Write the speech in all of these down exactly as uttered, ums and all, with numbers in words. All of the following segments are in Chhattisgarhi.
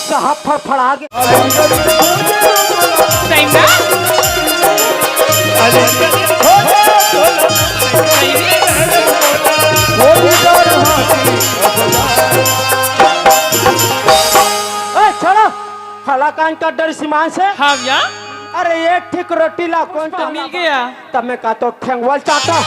साहब फड़फड़ा के। सही ना? सही में? ए, छोड़ो। हलाकान का डर सीमान से। हाँ भैया। अरे, एक ठीक रोटी ला, कौन तो मिल गया। तब मैं का तो ठेंगवल चाटा।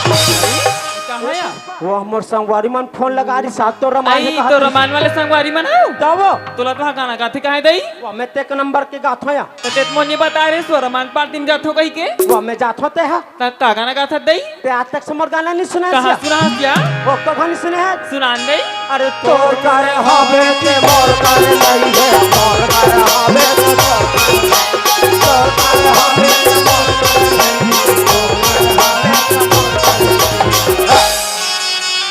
कहाँ या? वो हमर संगवारी मन फोन लगा रही साथ तो रमान आई ने कहा तो था। रमान वाले संगवारी मन हव? तब वो तोला तो गाना गाथे कहे दई? वो मैं तेक नंबर के गाथो या। तो तेत मोर नहीं बता रहे सो रमान पार्टी में जाथो कही के? वो मैं जाथो ते हा। त का गाना गाथस दई? ते आज तक से मोर गाना नहीं सुना कहाँ है? सुना क्या? वो कहाँ नहीं सुने है? सुनान दई। अरे तोर कर हवे के मोर कर नहीं है, मोर कर हवे के तोर कर, तोर कर हवे के मोर कर नहीं है, मोर कर हवे के मोर कर नहीं है।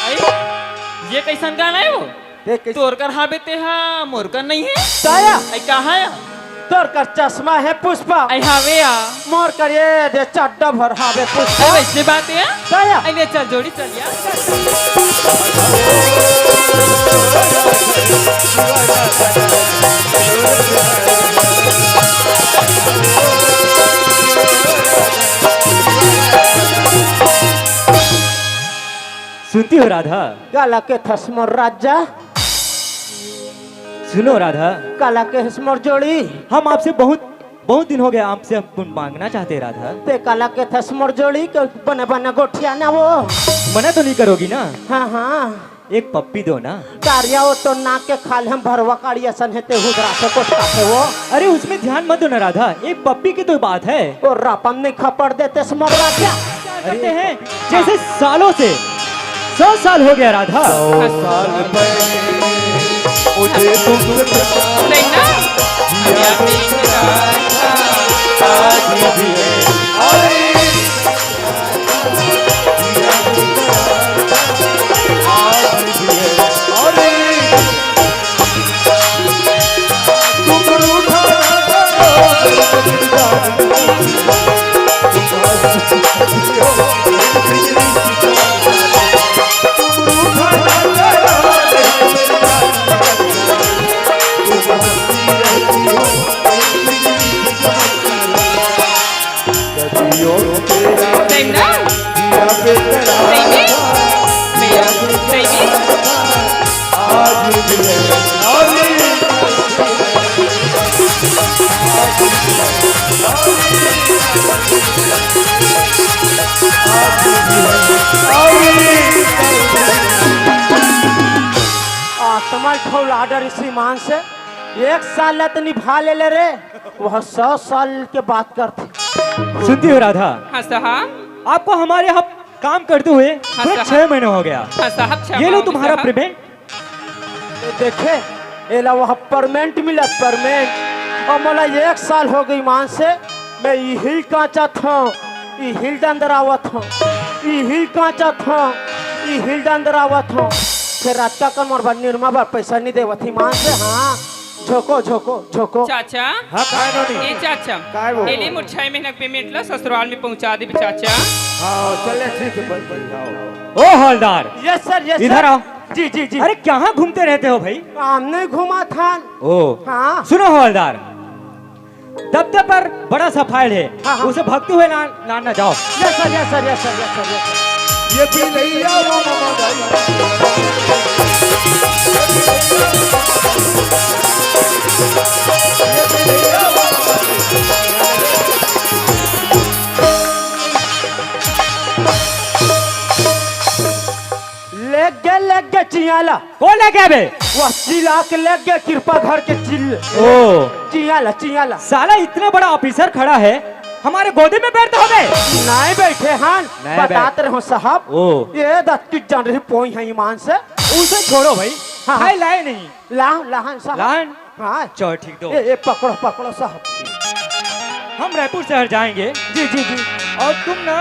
आई? ये कैसन गाना है वो? देख कैसे तोर कर हावे ते हा, मोर कर नहीं है। साया। आई कहाँ है? तोर कर चश्मा है पुष्पा। आई हावे या। मोर कर ये दे चड्डा भर हावे पुष्पा। आई वैसे बात है। साया। आई ले चल जोड़ी चल यार। सुनती हो राधा? काला केथस मोर राजा। सुनो राधा। काला केथस मोर जोड़ी। हम आपसे बहुत, बहुत दिन हो गया, आपसे हम कुछ मांगना चाहते हैं राधा। ते काला केथस मोर जोड़ी के बने बने गोठिया ना वो। मना तो नहीं करोगी ना? हाँ, हाँ। एक पप्पी दो ना। डारिया वो तो ना के खाल हम भरवा काड़ी असन है ते हुदरा से कुछ काटे वो। अरे उसमें ध्यान मत दो ना राधा, एक पप्पी की तो बात है। और रापम नहीं खपड़ देते से मोर राजा। करते हैं, जैसे सालों से, सौ साल हो गया राधा। सौ साल पहले मुझे तुमसे प्यार नहीं ना? किया था, आज भी है। अरे, आज भी है। अरे, सही में? सही में? सही में? आत्मा ठौला डर श्रीमान से एक साल ला तो निभा ले ले रे, वह सौ साल के बात करथे। सुनती हो राधा? हाँ साहब। आपको हमारे यहाँ काम करते हुए हाँ पूरे साहब। छह महीने हो गया। हाँ साहब, छह ये लो महीने तुम्हारा साहब। पेमेंट। ये देखे, एला वह परमेंट मिला, परमेंट। और मोला एक साल हो गई मान से, मैं इहिल कांचत हूँ, इहिल डंदरावत हूँ, इहिल कांचत हूँ, इहिल डंदरावत हूँ। फिर रात का कन मोर बर निरमा बर पैसा नहीं देवत ही मान से। हाँ, झोंको, झोंको, झोंको। चाचा। हाँ, काय नोनी? ए चाचा। काय वो? एले मोर छह महीना के पेमेंट ला ससुराल में पहुंचा देबे चाचा। हाँ, चले, ठीक है, बन, बन जाओ। ओ हवलदार, यस सर, यस इधर सर। आओ। जी, जी, जी। अरे, कहाँ घूमते रहते हो भाई? हम नहीं घुमा था। ओ। हाँ। सुनो हवलदार, दफ्तर पर बड़ा सा फाइल है, हाँ, हाँ। उसे भागते हुए ला, लाना जाओ। Yes sir, yes sir, yes sir, yes sir, yes sir. ये भी नहीं आओ मामा भाई। लेग गे, लेग गे चियाला। कौन लेग गया बे? वह चिल्ला के लेग गे, कृपा घर के चिल्ल। ओ। चियाला, चियाला। साला इतना बड़ा ऑफिसर खड़ा है, हमारे गोदी में बैठता हो बे? नहीं बैठे हन, नहीं बे। बतात रहे हो साहब। ओ। ये दत्ती जान रही पोई है ईमान से। उसे छोड़ो भाई। हाँ, हाँ। खाए लाए नहीं। लाहन, लाहन साहब। लाहन? हाँ। चलो ठीक दो। ए, ए, पकड़ो, पकड़ो साहब। हम रायपुर शहर जाएंगे। जी, जी, जी। और तुम ना,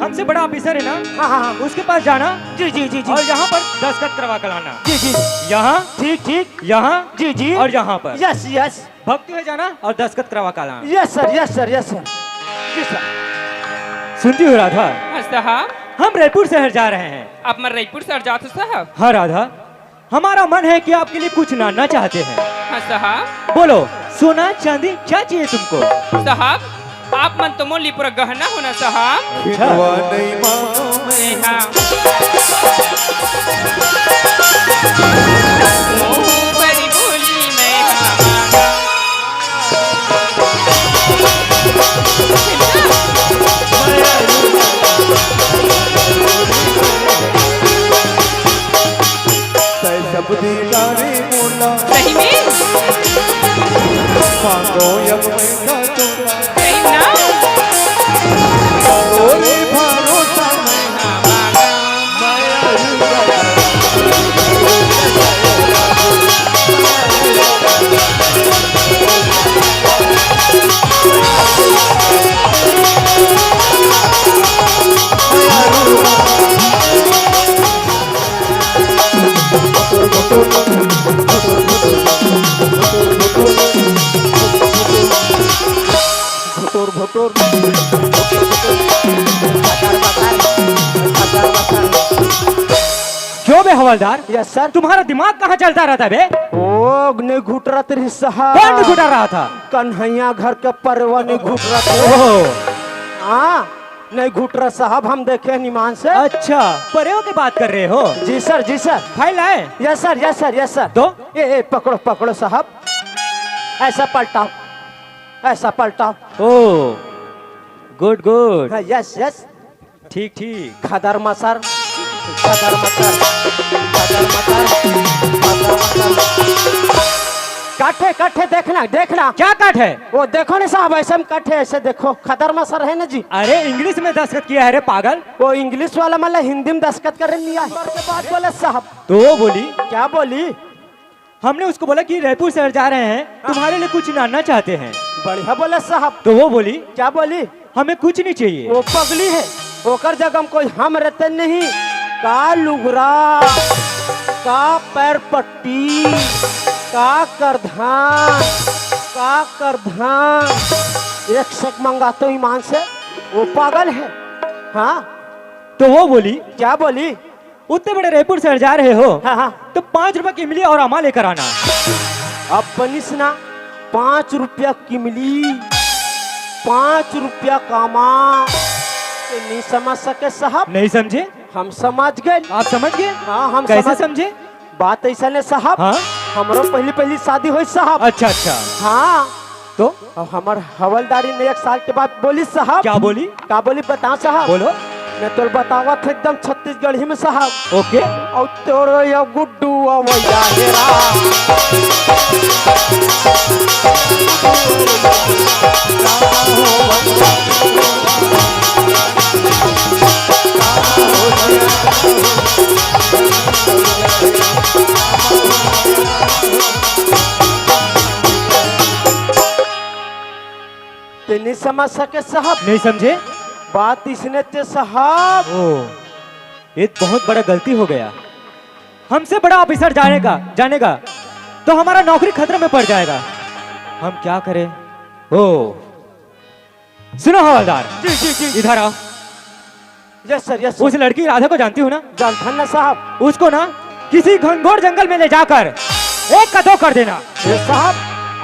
हमसे बड़ा ऑफिसर है ना, हाँ, हाँ, हाँ। उसके पास जाना। जी, जी, जी, जी। और यहाँ पर दस्तखत करवा कर लाना। जी, जी। यहाँ। ठीक, ठीक। यहाँ। जी, जी। और यहाँ पर। Yes, yes। भक्ति में जाना और दस्तखत करवा कर लाना। Yes sir, yes sir, yes sir। जी sir। सुनती हो राधा? हाँ साहब। हम रायपुर शहर जा रहे हैं। आप मन रायपुर शहर जात हो साहब? हाँ राधा, हमारा मन है कि आपके लिए कुछ लाना चाहते हैं। हाँ साहब। बोलो, सोना चांदी क्या चाहिए तुमको? साहब, आप मन तो मोर लिए पूरा गहना हो ना साहब। अच्छा। बिटवा नहीं मांगो मैं। हाँ। ओ बड़ी भोली मैं हाँ मांगा। तै सब दीदारे मोला। सही में? मांगो अब मैं का चोला। सही ना? तोरे भरोसा मैं ना मांगा। भोतोर, भोतोर। क्यों बे हवलदार? Yes sir। तुम्हारा दिमाग कहाँ चलता रहता है बे? ओ, नहीं घुटरत रही साहब। कौन नहीं घुटर रहा था? कन्हैया घर के परवा नहीं घुटरत रहे। ओहो। हाँ, नहीं घुटरत साहब, हम देखे निमान से। अच्छा, परेव की बात कर रहे हो? जी sir, जी sir। फाइल लाए? Yes sir, yes sir, yes sir। दो। ए, ए, पकड़ो, पकड़ो साहब। ऐसा पलटाओ, ऐसा पलटाओ। ओ, good, good। हाँ, yes, yes। ठीक, ठीक। खदर मसर, खदर मसर, खदर मसर, खदर मसर। कटे, कटे, देखना, देखना। क्या कट है? वो देखो ना साहब, ऐसे में कट है, ऐसे देखो, खदर मसर है ना जी। अरे, English में दस्तखत किया है रे पागल। वो English वाला मतलब हिंदी में दस्तखत कर लिया है। के बाद बोले साहब। तो वो बोली? क्या बोली? हमने उसको बोला कि रायपुर शहर जा रहे हैं, तुम्हारे लिए कुछ लाना चाहते हैं। बढ़िया बोला साहब। तो वो बोली? क्या बोली? हमें कुछ नहीं चाहिए। वो पगली है, ओकर जगह में कोई हम रहते नहीं। का लुगरा, का पैर पट्टी, का करधान, का करधान, एक सेक मंगा तो ईमान से, वो पागल है। हाँ। तो वो बोली? क्या बोली? उतने बड़े रायपुर शहर जा रहे हो, हाँ, हाँ। तो पाँच रुपए की इमली और आमा लेकर आना। अब बनिस ना, पाँच रुपया किमली, पाँच रुपया कामा, ते नहीं समझ सके साहब। नहीं समझे? हम समझ गए। आप समझ गए? हाँ, हम कैसे समझ समझे? बात ऐसा ने साहब, हाँ? हमरो पहली पहली शादी होई साहब। अच्छा, अच्छा। हाँ। तो? और हमर हवलदारी ने एक साल के बाद बोली साहब। क्या बोली? का बोली बता साहब? बोलो। मैं तोर बतावत हूँ एकदम छत्तीसगढ़ी में साहब। OK। और तोरो यो गुड्डू अवैया हेरा। ते नहीं समझ सके साहब। नहीं समझे? बात इसने ते साहब। ओ, ये बहुत बड़ा गलती हो गया। हमसे बड़ा ऑफिसर जानेगा, जानेगा तो हमारा नौकरी खतरे में पड़ जाएगा। हम क्या करें? ओ, सुनो हवलदार, जी, जी, जी। इधर आओ। Yes sir, yes sir। उस लड़की राधा को जानती हो ना? जानथन ना साहब। उसको ना किसी घनघोर जंगल में ले जाकर एक का दो कर देना। ये साहब,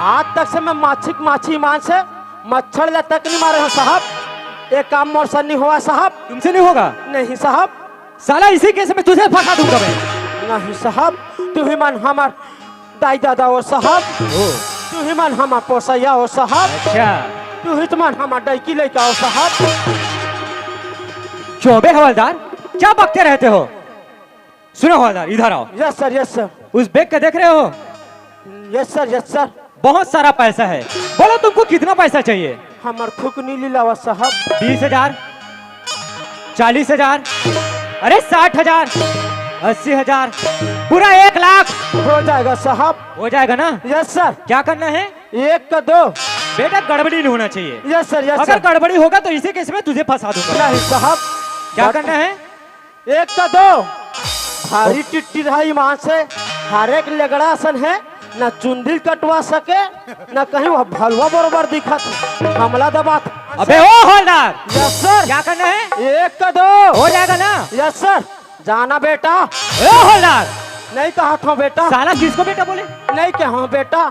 आज तक से मैं माछी के माछी ईमान से मच्छर ला तक नहीं मारे हूँ साहब। ये काम मोर से नहीं हुआ साहब। तुमसे नहीं होगा? नहीं साहब। साला इसी केस में तुझे फंसा दूंगा मैं। नहीं साहब, तू ही मन हमार दाई दादा हो साहब। ओ। तू ही मन हमार पोसैया हो साहब। अच्छा। तू ही तो मन हमार डैकी लैका हो साहब। चौबे हवलदार, क्या बकते रहते हो? सुनो हवलदार, इधर आओ। Yes sir, yes sir। उस बैग को देख रहे हो? Yes sir, yes sir। बहुत सारा पैसा है। बोलो, तुमको कितना पैसा चाहिए? हमर थुकनी लिलावा साहब। बीस हजार, चालीस हजार, अरे साठ हजार। अस्सी हजार। पूरा एक लाख। हो जाएगा साहब। हो जाएगा ना? Yes sir. क्या करना है? एक का दो। बेटा, गड़बड़ी नहीं होना चाहिए। यस सर, यस अगर सर। गड़बड़ी होगा तो इसी केस में तुझे फंसा दूंगा। नहीं साहब। क्या गड़- करना है? एक का दो। भारी टिट्टी रहा ईमान से। हर एक लेगड़ा असन है, ना चुंदी कटवा सके, ना कहीं वो भलवा बरोबर दिखत। हमला दबात। अबे ओ हवलदार। Yes sir. क्या करना है? एक का दो। हो जाएगा ना? Yes sir. जाना बेटा। ए हवलदार। नहीं कहा था बेटा। साला किसको बेटा बोले? नहीं कहा बेटा।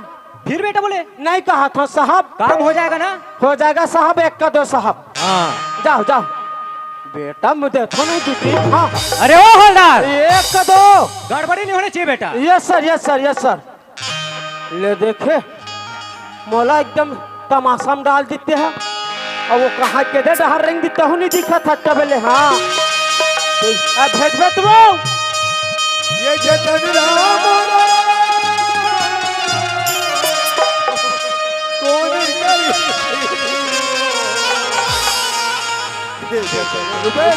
फिर बेटा बोले? नहीं कहा था साहब। काम हो जाएगा ना? हो जाएगा साहब, एक का दो साहब। हाँ। जाओ, जाओ। बेटा, मुझे तो नहीं दी थी। हाँ। अरे ओ हवलदार। एक का दो। गड़बड़ी नहीं होनी चाहिए बेटा। Yes sir, yes sir, yes sir. ले देखे, मोला एकदम तमाशा में डाल देते हैं। और वो कहाँ के दे डहर रेंग देते हो, नहीं दिखा था तबले। हाँ। आ भेजबे तू। ये जतन राम कोन करी? ये जतन रुपए।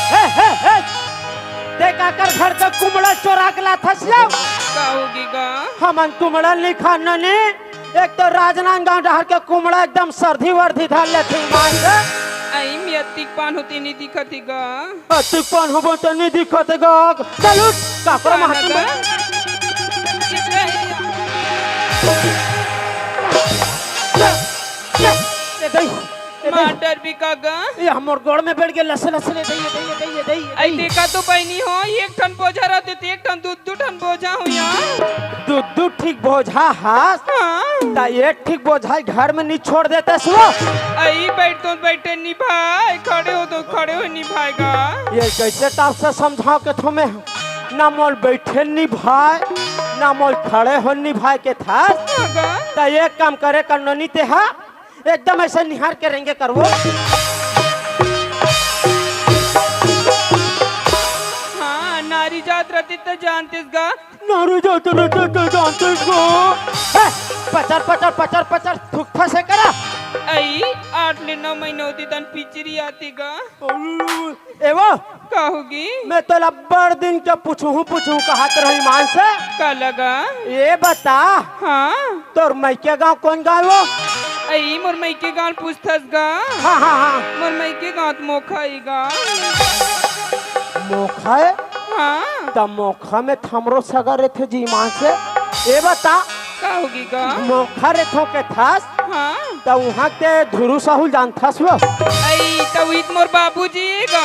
हे, हे, हे! ते काकर घर के कुमड़ा चोरा के लाथस यो? का होगी गा? हमन कुमड़ा नहीं खाना ने। एक तो राजनांदगांव डहर के कुमड़ा एकदम सर्दी वर्दी धर लेथे मान के। अई में अतिक पान होते नहीं दिखत हे गा। अतिक पान होबो त नहीं दिखत हे गा। चल उठ, काकरो पान महत्व गा। ए दई, ए दई। मार डरबी का गा? ये हमर गोड़ में बैठ के लस लस ले दई, दई, दई, दई, दई। अई देखा तो बहिनी हो, एक ठन बोझा रहते त एक ठन दू दू ठन बोझा हो यार। दू दू ठीक बोझा हास? हाँ। त एक ठीक बोझा घर में नहीं छोड़ देते सुआ। अई बैठ तो बैठे नहीं भाई, खड़े हो तो खड़े हो नहीं भाई गा। ये कैसे टाप से समझाओ के तुम्हें? ना मोल बैठे नहीं भाई, ना मोल खड़े हो नहीं भाई के था। हाँ गा। त एक काम करे कर नोनी ते हा, एकदम ऐसे निहार के रेंगे करवो। हाँ, नारी जात रहती त जानतेस गा। नारी जात रहती त जानतेस गा। हे, पचर, पचर, पचर, पचर, थूक फंसे करा। अई, आठ ले नौ महीना होती तन पिचरी आती गा। एवो, का होगी? मैं तोला बड़ दिन के पूछहूँ, पूछहूँ कहत रहूँ ईमान से। का लगा? ये बता, हाँ। तोर मइके गाँव कोन गाँव वो? अई, मोर मइके गाँव पूछथस गा? हाँ, हाँ, हाँ। मोर मइके गाँव त मोखा हे गा। मोखा हे? हाँ। त मोखा में त हमरो सगा रहिथे जी ईमान से। ये बता, का होगी गा? मोखा रहिथो के थस? हाँ। त उहाँ के धुरू साहू ल जानथस वो? अई, त उही त मोर बाबूजी हे गा।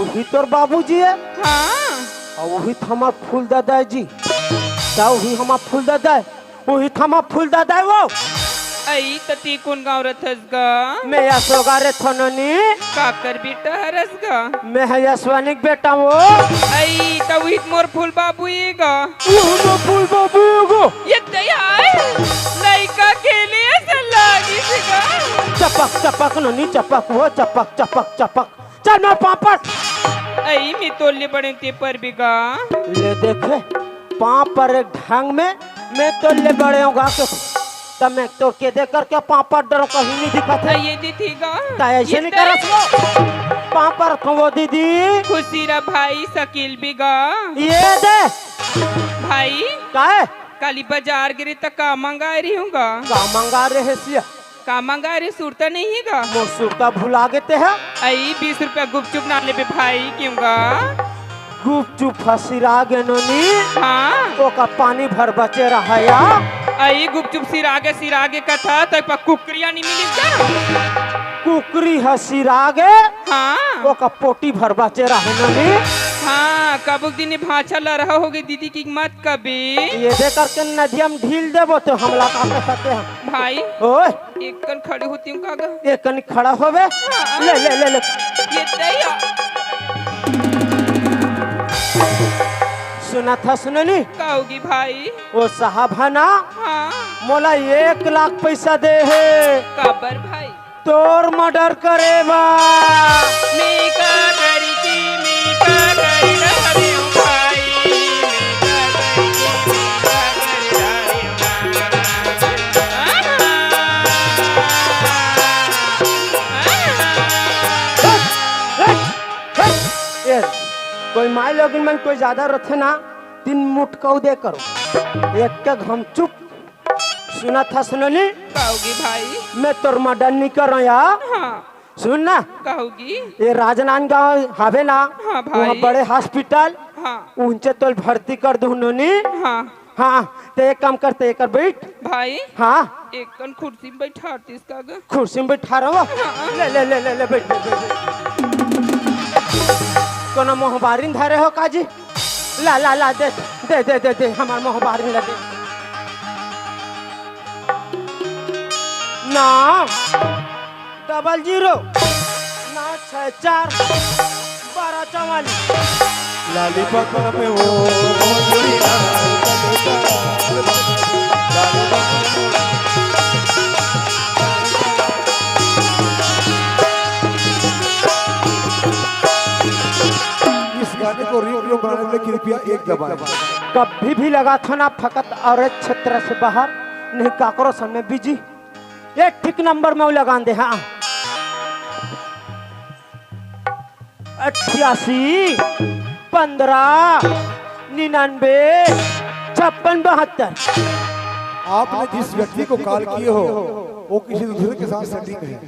उही तोर बाबूजी हे? हाँ। अउ उही त हमर फूल दादा हे जी। त उही हमर फूल दादा हे। उही त हमर फूल दादा हे वो। अई, त ते कोन गाँव रहिथस गा? मैं यसवा गाँव रहिथों नोनी। काकर बेटा हरस गा? मैं ह यशवानी के बेटा हूँ। अई, त उही त मोर फूल बाबू हे गा। वो हमर फूल बाबू हे गा। ये दया हे, लइका के लिए से लागी से गा। चपक, चपक नोनी, चपक वो, चपक, चपक, चपक। चल मैं पाँव पर। अई, मैं तोर ले बड़े हूँ ते परबे गा। ले देखे, पाँव पर एक ढंग में, मैं तोर ले बड़े हूँ गा के। त मैं तोर के दे करके पाँव पर डरो कहीं नहीं दिखत हे। ये दीदी गा। त ऐसे ये नहीं दे। करत वो। पाँव पर तो वो दीदी। खुशी रह भाई, शकील भी गा। ये दे। भाई। का हे? काली बाजार गे रहे त का मंगाए रहे हूँ गा? का मंगाए रहे सिया? का मंगाए रहे, सुरता नहीं हे गा? मोर सुरता भुला गे ते हा। अई, बीस रुपया गुपचुप ना लेबे भाई, क्यों गा? गुपचुप ह सिरा गे नोनी। हाँ। ओकर पानी भर बचे रहा या। अई, गुपचुप सिरा गे, सिरा गे कथा, त पर कुकरिया नहीं मिली का? कुकरी ह सिरा गे। हाँ। ओकर पोटी भर बचे रहा नोनी। हाँ, कबुक दिन भांचा लरहा होगे दीदी कि मत कबे। ये दे करके नदिया में ढील देबो तो हमला का कर सकते हैं। भाई, ओए, एक कन खड़े होती हूँ का गा? एक कन खड़ा होबे। हाँ। ले, ले, ले, ले। ये दे या। सुनत हस सुननी? का होगे भाई? वो साहब है ना? हाँ। मोला एक लाख पैसा दे हे। काबर भाई? तोर मर्डर करे बर। मी का करी की, मी का करी डारी हूँ भाई, मी का करी की, मी का करी डारी हूँ। ए, कोई माय लोगिन मन कोई ज्यादा रथे ना, तीन मुटकऊ दे करो। एक के घम चुप। सुनत हस सुननी? का होगे भाई? मैं तोर मर्डर नहीं कर रहा यार। हाँ। सुन ना। का होगे? ये राजनांदगांव हवे ना, हाँ भाई। वहाँ बड़े हॉस्पिटल, हाँ। उनसे तोल भर्ती कर दूँ नोनी। हाँ। हाँ, ते एक काम करते, एक बैठ। भाई। हाँ। एक कन कुर्सी में बैठारतीस का गा? कुर्सी में बैठा रहो। हाँ। ले, ले, ले, ले, ले, बैठ, बैठ, बैठ, बैठ। कोनो मोहबारिन धरे हो का जी? ला, ला, ला, दे, दे, दे, दे, दे, हमार मोहबारिन ला दे। ना, डबल ज़ीरो, ना, छः चार, बारह चवालीस। लाली पकड़ में वो मोरी लाल। इस गाने को रीमिक्स बनाने के लिए कृपया एक दबाएं। कभी भी लगाथो ना फकत औरत क्षेत्र से बाहर, नहीं काकरो समय बिजी। एक ठीक नंबर में लगान दे, हाँ। अट्ठासी, पन्द्रह, निन्यानवे, छप्पन, बहत्तर। आपने जिस व्यक्ति को कॉल किए हो, वो किसी दूसरे के साथ सेटिंग है।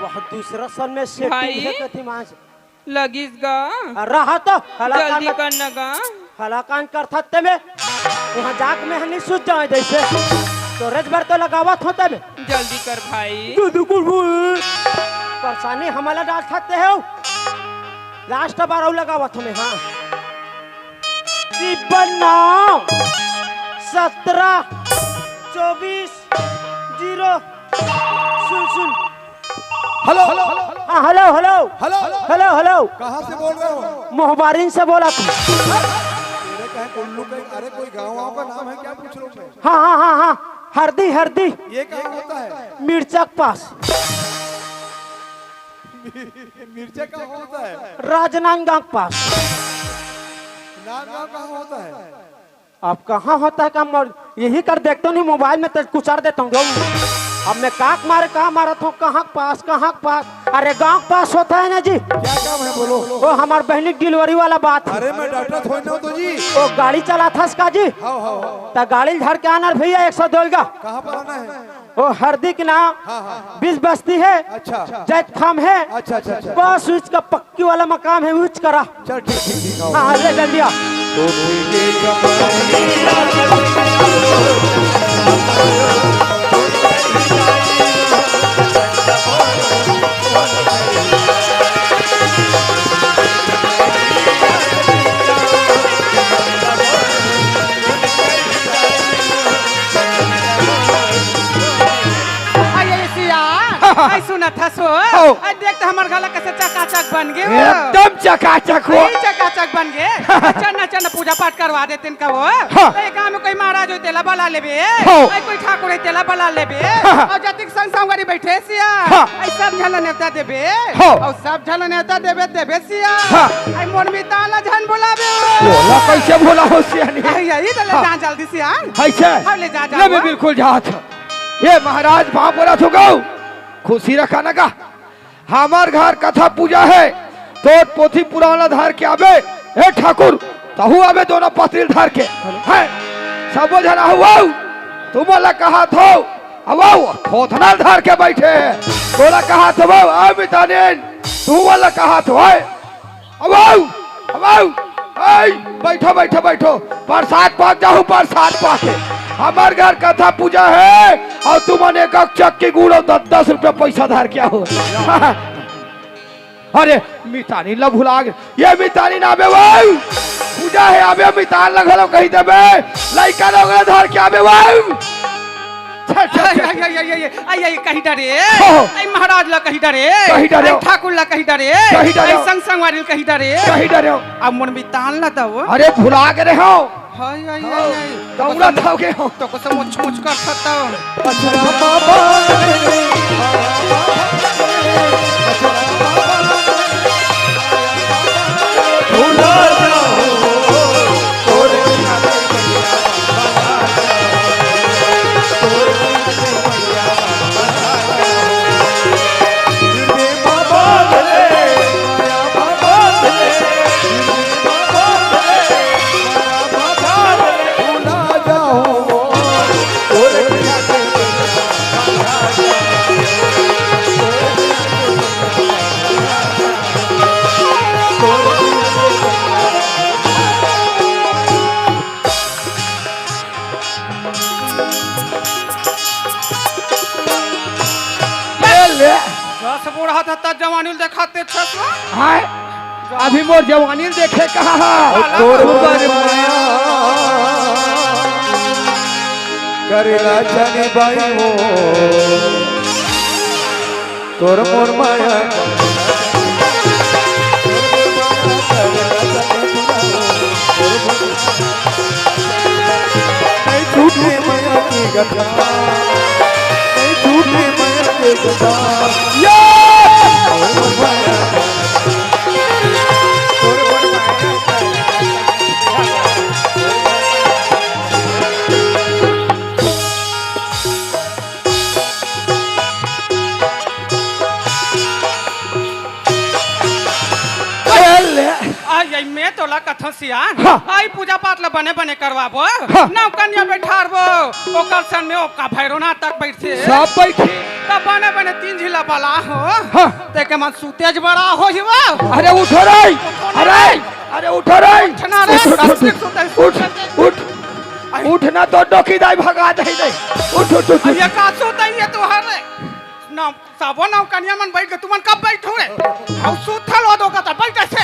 वह दूसरा सन में सेटिंग भाई। है, कथी मांस? लगिस गा। रहा तो, हलाकान जल्दी मत-, करना गा। हलाकान कर थत्ते में। वहाँ जाक में हनी सूझ जाए जैसे। तो रजबर तो लगावत होते में। जल्दी कर भाई। दू दू कुल हुई। परेशानी हमला डाल सकते हो। लास्ट बार अउ लगावत हमें, हाँ। तिरपन नौ, सत्रह, चौबीस, ज़ीरो। सुन, सुन। हेलो। हाँ, hello, hello. Hello. Hello, hello. कहाँ से बोल रहे हो? मोहबारिन से बोला था। मेरे कहे उल्लू कहीं, अरे कोई गाँव वाँव का नाम है क्या पूछ रहा हूँ मैं? हाँ, हाँ, हाँ, हाँ। हरदी, हरदी। ये कहाँ होता है? मिर्चा के पास। मिर्चा कहाँ होता है? राजनांदगांव के पास। नांदगांव कहाँ होता है? अब कहाँ होता है काम? और यही कर देखता हूँ, नहीं मोबाइल में तो कुचार देता हूँ। अब मैं काक मारे, कहाँ मारा था, कहाँ के पास, कहाँ के पास? अरे गांव के पास होता है ना जी। क्या काम है बोलो? वो हमार बहनी के डिलीवरी वाला बात है। अरे मैं डॉक्टर थोड़ी ना हूँ तो जी। वो गाड़ी चलाथस का जी? हाँ, हाँ, हाँ। तो गाड़ी धर के आना भैया, एक सौ दोलगा। कहाँ पर आना है? वो हरदी के ना हाँ, हाँ, हाँ। बीस बस्ती है, अच्छा। जैत खाम है, अच्छा, अच्छा, अच्छा। बस उसका पक्की वाला मकाम है, उच करा। चल, ठीक, ठीक, ठीक, आओ। हाँ, ले जल्दी आ। तो ठीक है, कमाई। अरे सिया, आई सुनत हस हो? हो। आई देख त हमर गला कइसे चकाचक बन गे हो। एकदम चकाचक हो। आई चकाचक बन गे। चल ना, चल ना, पूजा पाठ करवा देतेन का हो। हाँ। त ए गाँव में कोई महाराज होई तेला बला लेबे। हो। आई कोई ठाकुर होई तेला बला लेबे। हाँ। अउ जतिक संग संगवारी बइठे सिया। हाँ। आई सब झन ल नेवता देबे। हो। अउ सब झन ल नेवता देबे, देबे सिया। हाँ। आई मोर मितान ल झन भुलाबे हो। ओला कइसे भुलाहूँ सियानी? आई, आई, त ले हाँ। जा जल्दी सिया। अइसे? हाँ, ले जा, जा ले, मैं वो। बिल्कुल जात हँव। ए महाराज, पाँव परत हँव गो, खुशी रखा ना गा। हमर घर कथा पूजा हे, तोर पोथी पुराना धर के आबे। ए ठाकुर, तहूँ आबे दोनों पतरी ल धर के। हैं, सबो झन आहू, अउ तुमन ला कहत हँव, अउ, अउ, थोथना ल धर के बइठे हे। तोला कहत हँव, अउ, अउ मितानिन, तुमन ला कहत हँव, अउ, अउ, अउ, अइ, बइठो, बइठो, बइठो। परसाद पाके जाहू, परसाद पाके। हमर घर कथा पूजा हे, अउ तुमन एक एक चक्की गुड़ अउ दस दस रुपया पइसा धर के आहू। अरे, मितानी ला भुला गे। ये मितानी ना आबे वो। पूजा हे, आबे मितान ला घलो कहि देबे। लइका ला ओकरा धर के आबे वो। चल, चल, आई, चल। आई, आई, आई, आई, आई, कहि डरे। हो। आई महाराज ला कहि डरे। कहि डरे। आई ठाकुर ला कहि डरे। कहि डरे। आई संग संगवारी ला कहि डरे। कहि डरे। अब मोर मितान ला दव। अरे, भुला गे रहे हो। हाय, हाय, हाय, हाय। दौड़त हव गे हो। तो कुछ मुछ मुछ कर सकता हूँ। ले, ले। दस बूढ़ा था, तब जवानी देखाते छस। हाय, अभी मोर जवानी देखे कहाँ हा? काला तोर बारे माया करेला जानी बाई हो, तोर मोर माया। नहीं छूटे माया के गठा, नहीं छूटे माया के गठा। ये! पहले। आई, आई, मैं तोला कथों सियान। हाँ। आई पूजा पाठ ला बने बने करवाबो। हाँ। नौकन्या बैठारबो। ओकर सन में ओका भैरवनाथ तक बैठे। सब बैठे। तब बने बने तीन झिला बला हो। हाँ। तेके मन सूते ज बड़ा हो हिवा। अरे उठ रे। अरे, अरे उठ रे। उठना रे, उठ, उठ, उठ, कस्तिक सूते, उठ, सूते। उठ। आई। उठना तो डोकी दाई भगा दे दे। उठ, उठ, उठ, उठ। ये का सूते ये तोहर रे? ना, सबो नौकन्या मन बैठ गे, तुमन कब बैठो रे? अउ सुथल हो दो का त बैठ ऐसे।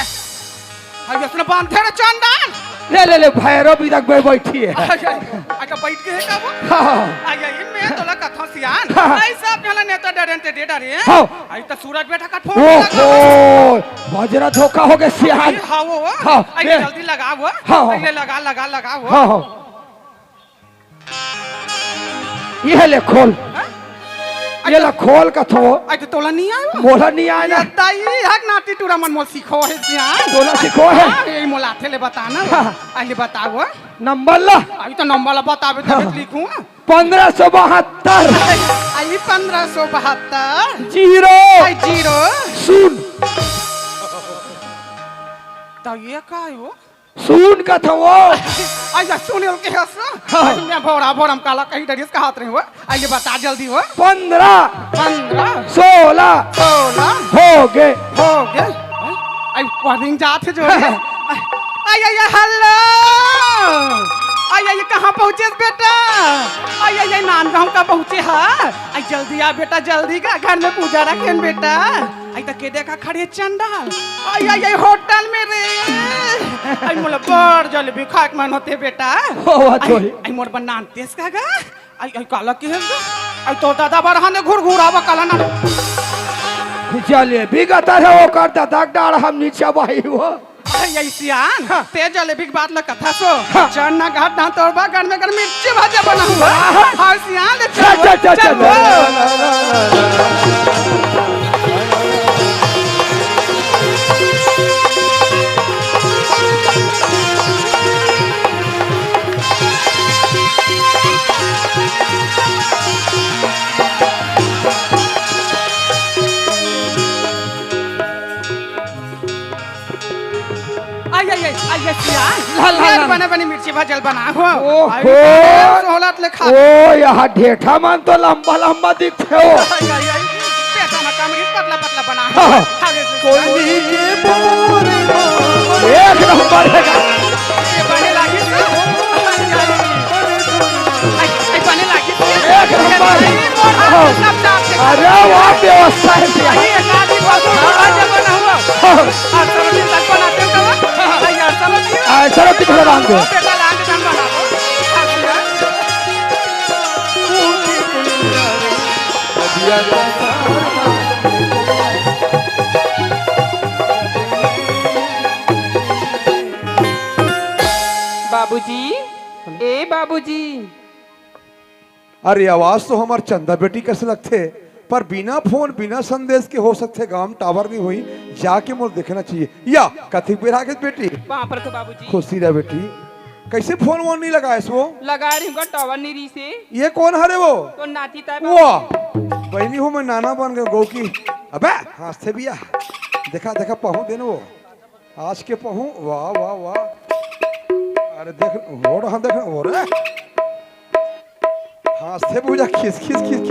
अउ यसने बांधे रे चंदन। ले, ले, ले, भैरव भी तक बै-, बैठी है। अच्छा, अच्छा, बैठ गे हे का वो? हाँ। अच्छा, ये मैं तोला कथों सियान। हाँ। आई सब झन नेता डरेन ते दे डरे। हाँ। आई त सूरज बेटा का फोन ओहो, लगा। बजरा धोखा हो गे सियान। आई, हाँ, वो, वो। हाँ, आई ये। जल्दी लगा वो। हाँ, हाँ। आई ले लगा, लगा, लगा वो। हाँ, हाँ। ये ले खोल। हाँ? ये ला खोल कथों। अरे तो तोला नहीं आयो? मोला नहीं आय ना। ये ताई, हक नाती टूरा मन मोला सिखो हे सियान। तोला सिखो हे? हाँ, ये मोला आथे ले बता ना। हाँ। अरे बताओ। नंबर ला। अभी तो नंबर ला बताबे तबे हाँ। लिखूं। पन्द्रह सौ बहत्तर। अरे पन्द्रह सौ बहत्तर। जीरो। अरे जीरो। शून्य। तो ये का हो? सुन कथों वो। अइया सुन के हस। हाँ। अइया भोरा भोरा हम काला कहि डरिस कहत रहे हो। अइया बता जल्दी हो। पन्द्रह। पन्द्रह। सोलह। सोलह। हो गे। हो गे। अइया रिंग जात हे जो। अइया, अइया, हेलो। अइया, अइया, कहाँ पहुँचे बेटा? अइया, अइया, नांदगांव का पहुँचे हा। अइया, जल्दी आ बेटा, जल्दी का घर में पूजा रखेन बेटा। अइया, त के देखा खड़े चंडाल। अइया, अइया, होटल में रे। अइया, मोला बड़ जलेबी खाए के मन होथे बेटा। हो, हो, अइया, छोरी। अइया, मोर बर नानतेस का गा? अइया, अइया, काला किहेस गा? अइया, तोर दादा बर हाने घुरघुरावा काला ना। जलेबी गतर हे, ओकर दादा के डाँड़ हम नी चबाही हो। अइया, अइया, सियान, हाँ। ते जलेबी के बात ल कथस हो। हाँ। चल ना घर धान तोर बर गरमे गरम मिर्ची भजिया बनाहूँ। हाँ। हाँ, सियान ले चल, चल, चल, चल, चल, चल। अइया, अइया, अइया, सियान। ला, ला, ले ला। बने, बने मिर्ची भजिया ल बना हो। ओहो। अइया, सोहलत ले खा। ओ, यहाँ ढेठा मन तो लंबा, लंबा दिखथे हो। अइया, अइया, पेटा में कमरी पतला, पतला बना हो। हाँ, हाँ। अरे, कोई के बोल एक नंबर हे। ये बने लागी से। अइया, अइया, बने लागी से। एक नंबर। अइया, सब साफ से। अरे, वाह, व्यवस्था हे सियान। अइया, एक आदमी बहुत बड़ा जब बना हुआ। हाँ। अच्छा रोटी तक बनाते हो तब? हाँ, यार, चलो ठीक है। अच्छा रोटी थोड़ा बांध दो। बेटा, लान के हम बनाओ। बाबूजी, ए बाबूजी। अरे, आवाज तो हमर चंदा बेटी कस लगथे, पर बिना फोन, बिना संदेश के हो सकथे गांव टावर नहीं होई। जाके मोर देखना चाहिए। या, कथी बेरा के बेटी? बाप रे, तो बाबूजी। खुशी रह बेटी। कैसे फोन वोन नहीं लगाएस वो? लगा रही हूँ, टावर नहीं रही से। ये कौन हरे वो? तो नाती ताय वाह, बाबूजी। बहनी हो, मैं नाना बन गए गौ की। अबे, हंसथे बिया। देखा, देखा, पहुँ देन वो। आज के पहुँ, वाह, वाह, वाह। अरे देख, हो रहा, देख, हो रहा। हंसथे बुझा, खिस, खिस, खिस,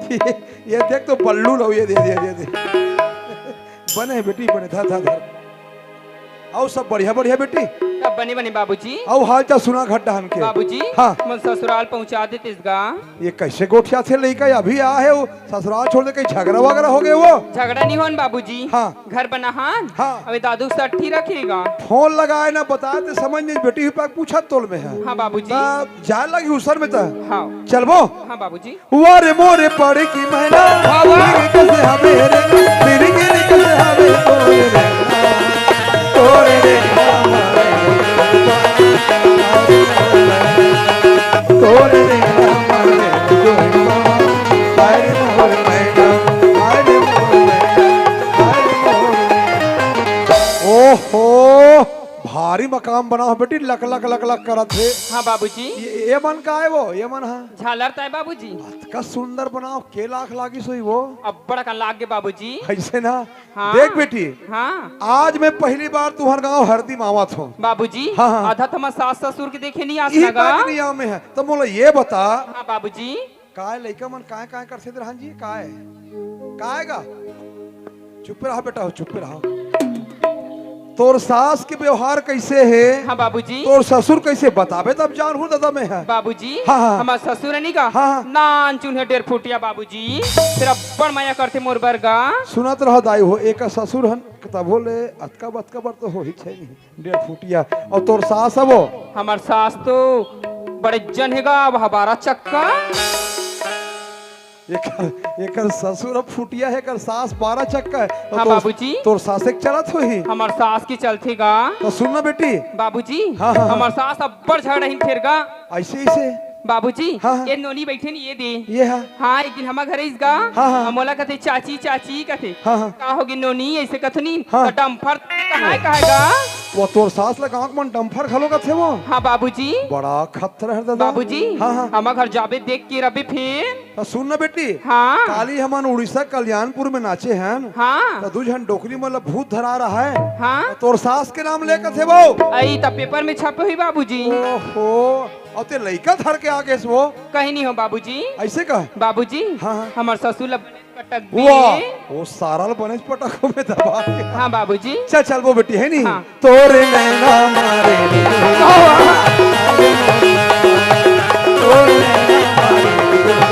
खिस। ये देख तो बल्लू लो, ये दे, दे, दे, दे। बने बेटी, बने, धर, धर, धर। अउ सब बढ़िया, बढ़िया बेटी। सब बने, बने बाबूजी। अउ हाल चाल सुना घर डहन के। बाबूजी, हाँ। मन ससुराल पहुँचा देतेस गा। ये कैसे गोठियाथे लइका, अभी आ हे वो ससुराल छोड़ दे, कहीं झगड़ा वगैरह हो गए वो? झगड़ा नहीं होन बाबूजी। हाँ। घर बनाहन। हाँ। अबे दादू सट्ठी रखेगा। फोन लगाए ना बताए ते समझ नहीं, बेटी हुई पाक पूछा तोल में है। हाँ बाबूजी। तब जाए लगी उसर में तो। हाँ। चलबो? हाँ बाबूजी। वाह रे मोरे पड़े की मैना, हाँ, वाह। मेरे कैसे हवे रे, मेरे के रे कैसे हवे तोरे रे, तोरे रे, तोरे रे, हाय रे मोरे मैना, हाय रे मोरे मैना, हाय रे मोरे। ओहो, भारी मकान बना हो बेटी, लक लक लक लक करत हे। हाँ बाबूजी। ये, ये मन का है वो, ये मन, हाँ। झालर ताय बाबूजी। अतका सुंदर बनाव, के लाख लागिस होही वो? अब्बड़ अकन लाग गे बाबूजी। ऐसे ना? हाँ। देख बेटी, हाँ। आज मैं पहली बार तुहर गांव हरदी मावत हूँ। बाबूजी, हाँ, हाँ। आधा तो हमर सास ससुर के देखे नहीं आस इही लगा। बात नहीं आवे हे। तो मोला ये बता, हाँ बाबूजी। काय लइका मन काय काय करथे दरहान जी? काय? काय गा? चुप रहा बेटा, चुप रहा। तोर सास के व्यवहार कैसे हे? हाँ बाबूजी। तोर ससुर कैसे, बताबे तब जानहूँ दादा मैं ह। बाबूजी, हाँ, हाँ। हमर ससुर हे नी गा, हाँ, हाँ। नान चुन हे डेढ़ फुटिया बाबूजी, फेर अब्बड़ मया करथे मोर बर गा। सुनत रहो दाई हो, एक ससुर हन तभो ले अतका बतका बर तो होही छै नहीं, डेढ़ फुटिया। अउ तोर सास हवो? हमर सास तो बड़े जन हे गा, वह बारह चक्का। एकर, एकर ससुर अब फुटिया हे, एकर सास बारह चक्का हे। तो हाँ, तोर, बाबूजी। तोर सास एक चलत होही। हमर सास के चलथे गा। तो सुन ना बेटी। बाबूजी, हाँ, हाँ, हाँ। हमर सास अब्बड़ झगड़ाहिन फेर गा। ऐसे, ऐसे? बाबूजी, हाँ, हाँ। ये नोनी बैठे नी, ये दे। ये हाँ। हाँ, एक दिन हमर घर आइस गा। हाँ, हाँ। मोला कथे, "चाची, चाची," कथे। हाँ, हाँ। का होगे नोनी, ऐसे कथे नी। हाँ। तो डम्फर कहाँ हे, कहाँ हे गा? वो तोर सास ला गाँव के मन डम्फर घलो कथे वो। हाँ, बाबूजी। बड़ा खतरा हे दादा। बाबूजी, हाँ, हाँ। हमर घर जाबे देख के रबे फेर। त सुन न बेटी, हाँ। काली हमन उड़ीसा कल्याणपुर में नाचे हन, हाँ। त दू झन डोकरी मन ल भूत धरा रहा है, हाँ। त तोर सास के नाम लेकत हे वो। अई त पेपर में छपे होही बाबूजी। ओहो, अउ ते लइका धर के आ गेस वो। कहीं नहीं हो बाबूजी। ऐसे कह? बाबूजी, हाँ, हाँ। हमर ससुर ल पटक दे। वाह, वो सारा ल बनेच पटक हो में दबा के। हाँ बाबूजी। चल, चल वो बेटी हे नी। हाँ। तोरे नैना मारे रे। तोरे नैना मारे रे।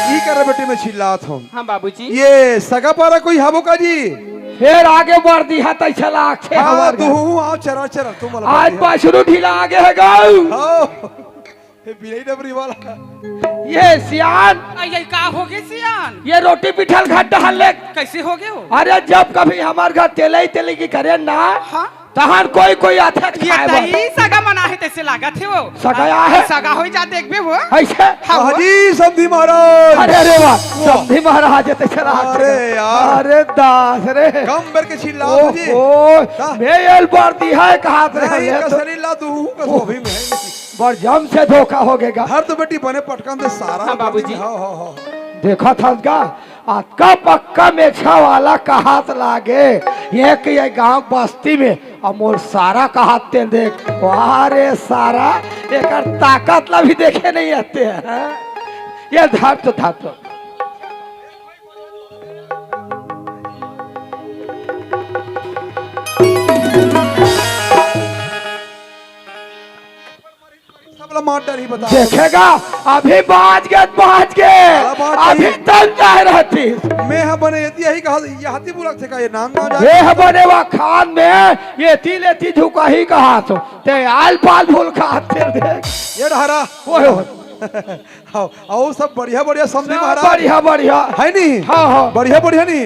ई करे बेटी मैं चिल्लात हूँ। हाँ बाबूजी। ये सगा पारा कोई हवो का जी? फेर आगे बढ़ दिहा तैसे लागथे हाँ, हमर तू घर। हूँ, आओ चरा चरा, तू मला आज बढ़ दिहा। बाछरू ढीला आगे हे गऊ। हाँ। हे बिनई डबरी वाला। ये सियान। अई, अई, का होगे सियान? ये रोटी पिठल घाट डहर ले। कैसे होगे वो? अरे जब कभी हमर घर तेलई तेलई की करे ना, हाँ। तहन कोई कोई आथे ये खाए बर। तही सगा मना हे तैसे लागत हे वो। सगा आहे? सगा होई जा देखबे वो। ऐसे? हाँ, वो। जी समधी महाराज। अरे, अरे वाह, वाह। समधी महाराज हे तैसे लागत हे। अरे यार। अरे दास रे। कम बेर के चिल्लाओ जी। ओहो, हाँ। मैं एल बढ़ दिहा हे कहात रहे नहीं, ले तो। कसरी ला तू, कसो भी में। बड़ जम से धोखा होगे गा। हर तो बेटी बने पटकन दे सारा हाँ, बाबूजी। हाँ, हाँ, हाँ। देखत हस गा, अतका पक्का मेछा वाला कहात लागे, एक ये गांव बस्ती में, अउ मोर सारा कहात तेल देख, वाह रे सारा, एकर ताकत ला भी देखे नहीं आते हैं। ये धर तो, धर तो। सबला मार डारही, बता। देखेगा, अभी बाज गे, बाज गे। साला बाज अभी जाही। तंग जाए रहती। मैं ह बने एती यही कहा, यहाती बुलक थे का ये नाम ना जाए। ये ह बने वा खान में, ये ती ले ती झुकाही कहा तो। ते आल पाल भूल खा तेरे देख। ये डहरा। ओए, ओए। हाँ, अउ सब बढ़िया, बढ़िया समधी सब महाराज। बढ़िया, बढ़िया। है नी? हाँ, हाँ। बढ़िया, बढ़िया नी?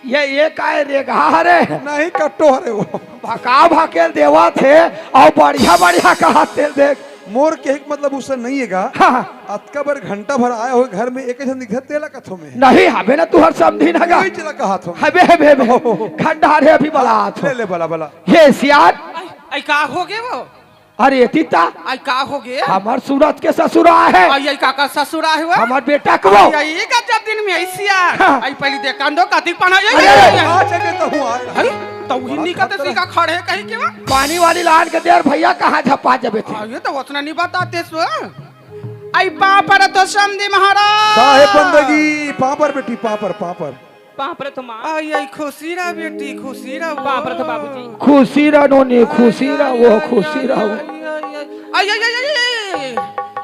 ये, ये काय रेगहा हरे? नहीं, कट्टो हरे वो। भका भकेल देवा थे अउ बढ़िया, बढ़िया कहा तेरे देख। मोर के एक मतलब उससे नहीं है गा। हाँ, हाँ। अतका बर घंटा भर आए हुए घर में एक झन दिखत तेला कथो में। नहीं, हबे ना तुहर समधी ना गा। वही चला कहा थो। हबे, हबे, हबे। ओहो। खंडार है अभी बला थो। ले, ले, बला, बला। ये सियार। आई, आई का हो गए वो? अरे तीता, आई का हो गे? हमर सूरत के ससुरा है। आई, आई का का ससुरा है वो? हमर बेटा के वो। आई, आई गजब दिन में आई सियार। हाँ। आई पहली देख कांदो कातिक पाना, आई, अरे, आई, आई, आई। आ जगह तो हुआ है। आई, तो वही बड़ा निकलते खतरा। सी का खड़े कहीं के वो? पानी वाली लान के देर भैया कहाँ झपा जबे थे? आई, तो उतना नहीं बताते सो। आई पापर तो समधी महाराज। साहेब बंदगी, पापर बेटी, पापर, पापर। बाप रे तो माँ। आई, आई, खुशी रह बेटी, खुशी रह। बाप रे तो बाबूजी। खुशी रह नोनी, खुशी रह, वो खुशी रह। आई, आई, आई, आई, आई,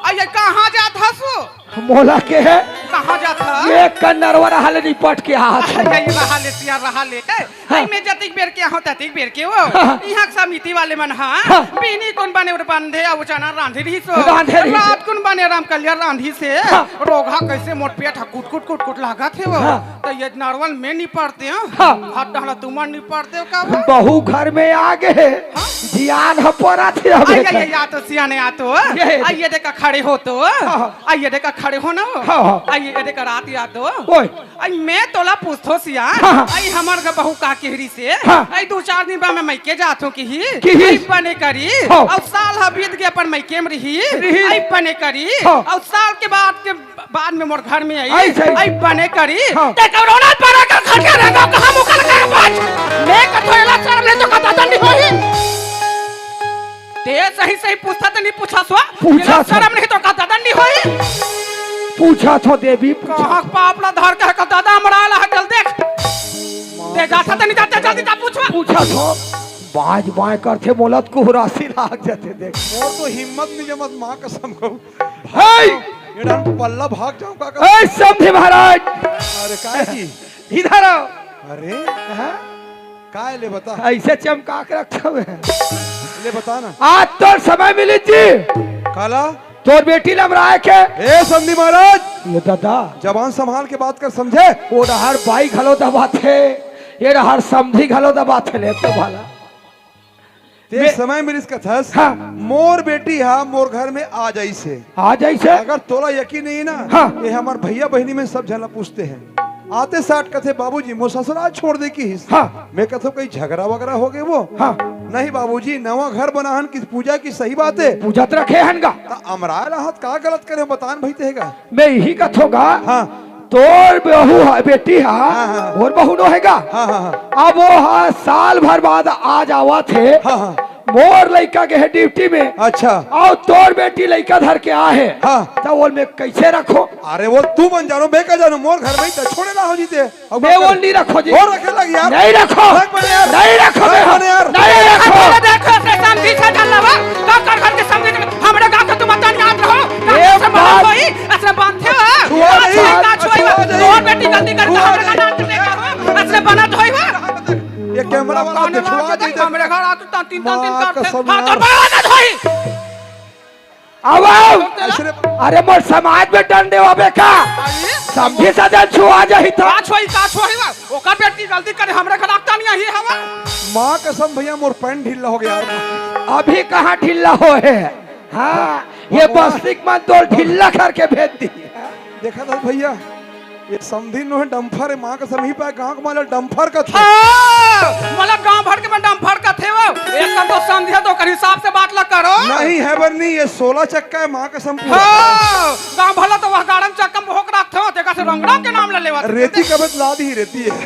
आई, आई, कहाँ जात हस वो? मोला के है? कहाँ जात हस? ये कन्नरवा रहा ले निपट के हाथ। आई, आई, रहा ले, सिया रहा ले। हाँ। आई, मैं जतिक बेर के हूँ, ततिक बेर के वो। हाँ। यहाँ समिति वाले मन, हाँ। हाँ। बीनी कौन बने उर बंधे, अब चना रांधे रही सो। रांधे रही सो। रात कौन बने राम कल्याण रांधी से। हाँ। रोगहा कैसे मोट पेट हा, कुट, कुट, कुट, कुट लागत है वो। हाँ। तो ये नरवल में निपटते हैं। हाँ। हाथ टहला तुमन निपटते हो का वो? बहू घर में आ गए। हाँ। जियान ह परा थे अब आई, एक। आई, आई, आ तो सियाने आ तो। ये। आई, ये देखा खड़े हो तो। हाँ। आई, ये देखा खड़े हो ना। हाँ, हाँ। आई, ये देखा रात आ तो। ओए। आई, मैं तोला पूछथो सियान। हाँ, हाँ। आई, हमर ग बहू का केहरी से। हाँ। आई, दू चार दिन बाद मैं मइके जाथो किही। किही। आई, बने करी। हाँ। अउ साल ह बीत गे अपन मइके में रही। रही। आई, बने करी। हाँ। अउ साल के बाद के बाद में मोर घर में आई, आई सही। आई बने करी। हाँ। ते कोरोना परा का खटिया रंगा कहाँ मुकल कर बाज। मैं कथो एला शर्म नहीं तो कथा दंडी होही। ते सही सही पूछता तो नहीं पूछा सो। पूछा एला था। शर्म नहीं तो कथा दंडी होही। पूछा थो देवी, पूछा। कहाँ पापला धर के कथा दादा हमरा ला हटल देख। ते जाता तो नहीं जाता, जल्दी जा पूछवा। पूछा थो। बाज बाय करथे मोला त कुहरासी लाग जाथे देख। मोर तो हिम्मत नहीं जमत माँ कसम कहूँ। हे! ये डाल पल्ला भाग जाऊं का, का? ए, समधी महाराज! अरे, काय जी? इधर आओ। अरे? हाँ? काय ले बता? ऐसे चमका के रखा हुआ है। ले बता ना। आज तोर समय मिली जी। काला? तोर बेटी लमराए के। ए, समधी महाराज! ये दादा। जबान संभाल के बात कर, समझे? वो डहर बाई घलो दबाथे, ये डहर समधी घलो दबाथे, ले तो भाला। ते मैं समय मिलिस कथस, हाँ। मोर बेटी हा मोर घर में आ जाइसे। आ जाइसे? अगर तोला यकीन नहीं ना, हाँ। ये हमर भैया बहिनी में सब झन ला पूछते हैं। आते साठ कथे, "बाबूजी, मोर ससुराल छोड़ दे किहिस।" हाँ। मैं कथो, "कहीं झगड़ा वगैरह हो गए वो?" हाँ। "नहीं बाबूजी, नवा घर बनाहन किस पूजा की सही बात है।" पूजा त रखे हन गा। त अमराय रहत का गलत करे बतान भाई तेगा। मैं यही कथों गा। हाँ। तोर बहू हा, बेटी हा, हाँ, हाँ। मोर बहू नो हे गा। हाँ, हाँ, हाँ। अब वो हा साल भर बाद आ जावत हे। हाँ, हाँ। मोर लइका गे हे ड्यूटी में। अच्छा। अउ तोर बेटी लइका धर के आ हे। हाँ। त वो मैं कैसे रखों? अरे वो तू मन जानो, मैं का जानो, मोर घर में ही त छोड़े ना हो जीते। अब मैं वो नहीं रखों जी। वो रखे लग यार। नहीं रखों। रख बने यार। नहीं रखों रख मैं। बने यार। नहीं रखों। अरे देखो, ऐसे समधी से डर लगा। का कर घर के समधी से, हमरे गाँव के तुम अतन याद रहो। का ए ऐसे बात। बात होई? ऐसे बांधे हो? छुआ का नहीं। छुई, का छुई? छुआ नहीं। तोर बेटी गलती करता, छुआ हमरे नहीं। का नाम लेकर हो? ऐसे बनत होई हो? ये कैमरा वाला कौन देखो, बात आ है? जाइए। हमरे घर आ तो तीन, तीन, तीन माँ करते। कसम हाँ, तो यार। बड़ा ना धोई। अब आओ। ऐसे रे। अरे मोर समाज में डंडे होबे का? अरे? समधी से जन छुआ जाही त। का छुई, का छुई बा? ओकर बेटी गलती करे, हमरे घर रखता नहीं आही हवा। माँ कसम भैया, मोर पैंट ढीला हो गया यार। अभी कहाँ ढीला हो हे? हाँ, ये भगवान। बस्तिक मन तो ढीला करके भेज दी। देखा था भैया, ये समधी नो हे डम्फर, माँ कसम ही पाए गाँव के माला डम्फर कथे। हाँ, मतलब गाँव भर के मैं डम्फर कथे वो। एक कन तो समधिया तो ओकर हिसाब से बात ला करो। नहीं है बरनी, ये सोलह चक्का है माँ कसम पूरा। हाँ, गाँव भला तो वह गाड़न चक्का में भोंक रखते हो, तेका से रंगड़ा के नाम ले लेवा। रेती कबत ला दी रेती है।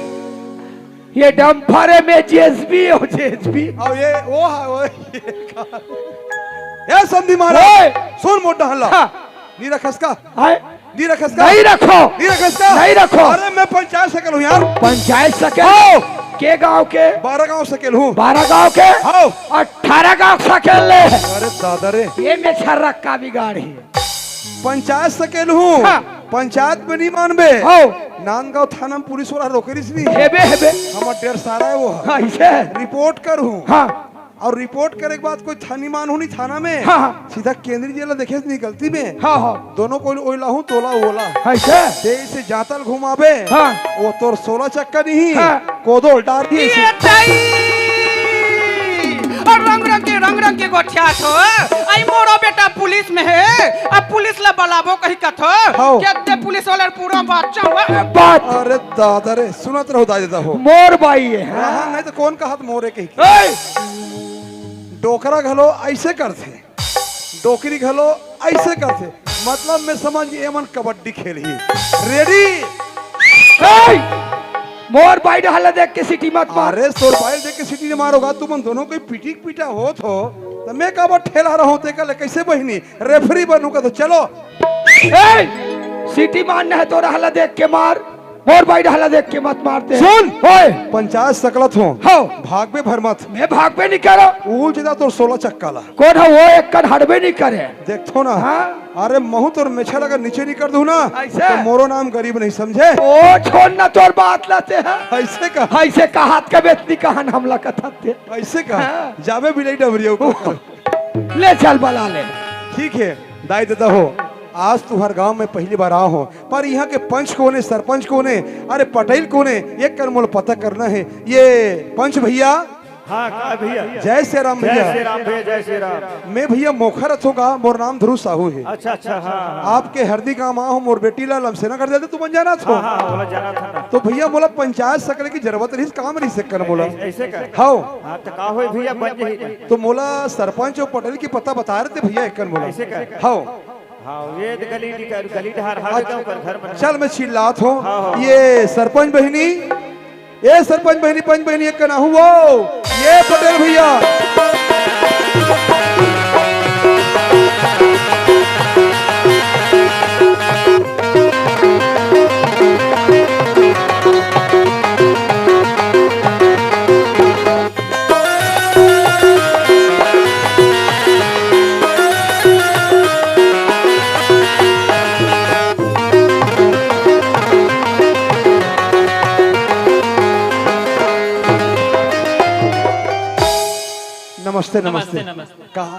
ये डम्फर है, मैं जेसीबी हूँ, जेसीबी। अब ये वो है, वो ये का-, ए समधी महाराज, ओए! सुन मोटा हल्ला। हाँ। नहीं रखस का? आए? नहीं रखस का? नहीं रखों। नहीं रखस का? नहीं रखों। अरे मैं पंचायत सकल हूँ यार। पंचायत सकल? हाँ। के गांव के? बारह गांव सकेल हूँ। बारह गांव के? हव। अठारह गांव सकेल ले। अरे दादा रे। ये में छर्रा का बिगाड़ ही। पंचायत सकेल हूँ। हाँ। पंचायत में नहीं मानबे। हव। नांदगांव थाना में पुलिस वाला रोके रिहिस नहीं। हेबे, हेबे। हमर डेढ़ सारा है वो। हाँ, इसे। रिपोर्ट कर हूँ। हाँ। अउ रिपोर्ट करे के बाद कोई थानी मान हो नहीं थाना में। हाँ, हाँ। सीधा केंद्रीय जेल देखे से निकलती में। हाँ, हाँ। दोनों कोई ओइला हूँ, तोला ओला। अच्छा। ते इसे जातल घुमाबे। हाँ। वो तोर सोला चक्का नहीं। हाँ। कोदो डार दिए इसे। ये ताई! अउ रंग रंग के, रंग रंग के गोठियात हो। आई मोरो बेटा पुलिस में है। अब पुलिस ला बलाबो कही कथो। हाँ। के दे पुलिस वाले पूरा बात चाहूँ। बात। अरे दादा रे, सुनत रहो दाई दादा हो। मोर बाई है, हाँ? हाँ, नहीं तो कौन कहत मोरे कही? ए! डोकरा घलो ऐसे करथे, डोकरी घलो ऐसे करथे। मतलब में समझ, ये मन कबड्डी खेलही। रेडी? ए! मोर बाई डहला देख के सीटी मत मार। अरे, तोर बाई देख के सीटी नहीं मारोगा, तुमन दोनों कोई पीटी के पीटा होत हो, तो मैं काबर ठेला रहूं, तेकर ले कैसे बहिनी? रेफरी बनूंगा तो चलो। ए! सीटी मारना है तो डहला देख के मार। मोर बाई डहला देख के मत मारते। सुन! ओए! पंचायत सकलत हो। हव। भागबे भर मत। मैं भागबे नहीं करो। उल जेदा तोर सोला चक्का ला। कौन है वो एक कन हटबे नहीं करे? देखथो ना। हाँ? अरे महू तोर मेछा लगा नीचे नहीं कर दूं ना। ऐसे? तो मोरो नाम गरीब नहीं समझे। ओ छोड़ ना तोर बात लाते हैं। ऐसे का? ऐसे का हाथ का बेचनी कहान हमला कथाते। ऐसे का? हाँ। जाबे बिलाई डबरिया ऊपर। ले चल बला ले। ठीक है, दाई दादा हो, आज तुहर गांव में पहली बार आए हो, पर यहाँ के पंच कौन है, सरपंच कौन है, अरे पटेल कौन है, ये कर मोला पता करना है। ये पंच भैया। हाँ, का भैया? जय श्री राम भैया। जय श्री राम भैया, जय श्री राम। मैं भैया मोखर अथों का, मोर नाम ध्रुव साहू है। अच्छा, अच्छा, हाँ, हाँ। आपके हरदी गांव आए हो, मोर बेटी ला लमसेना कर देते, तुमन जाना थो। हाँ, हाँ, बोला जाना था ना। तो भैया मोला पंचायत सकले की जरूरत रही, काम रही से कर मोला। ऐसे, ऐसे कर। हव। हाँ, तो का होय भैया, बन जाही। तो मोला सरपंच अउ पटेल के पता बता रहे थे भैया, एक कन मोला। ऐसे कर। हव। हाँ, ये तो गली निकाल, गली ढार, हर अच्छा, जगह पर घर बना। चल, मैं चिल्लात हूँ। हाँ, हाँ। ये सरपंच बहिनी, ये सरपंच बहिनी, पंच बहिनी, एक कन आहू वो, ये पटेल भैया। नमस्ते, नमस्ते, नमस्ते। नमस्ते। कहा?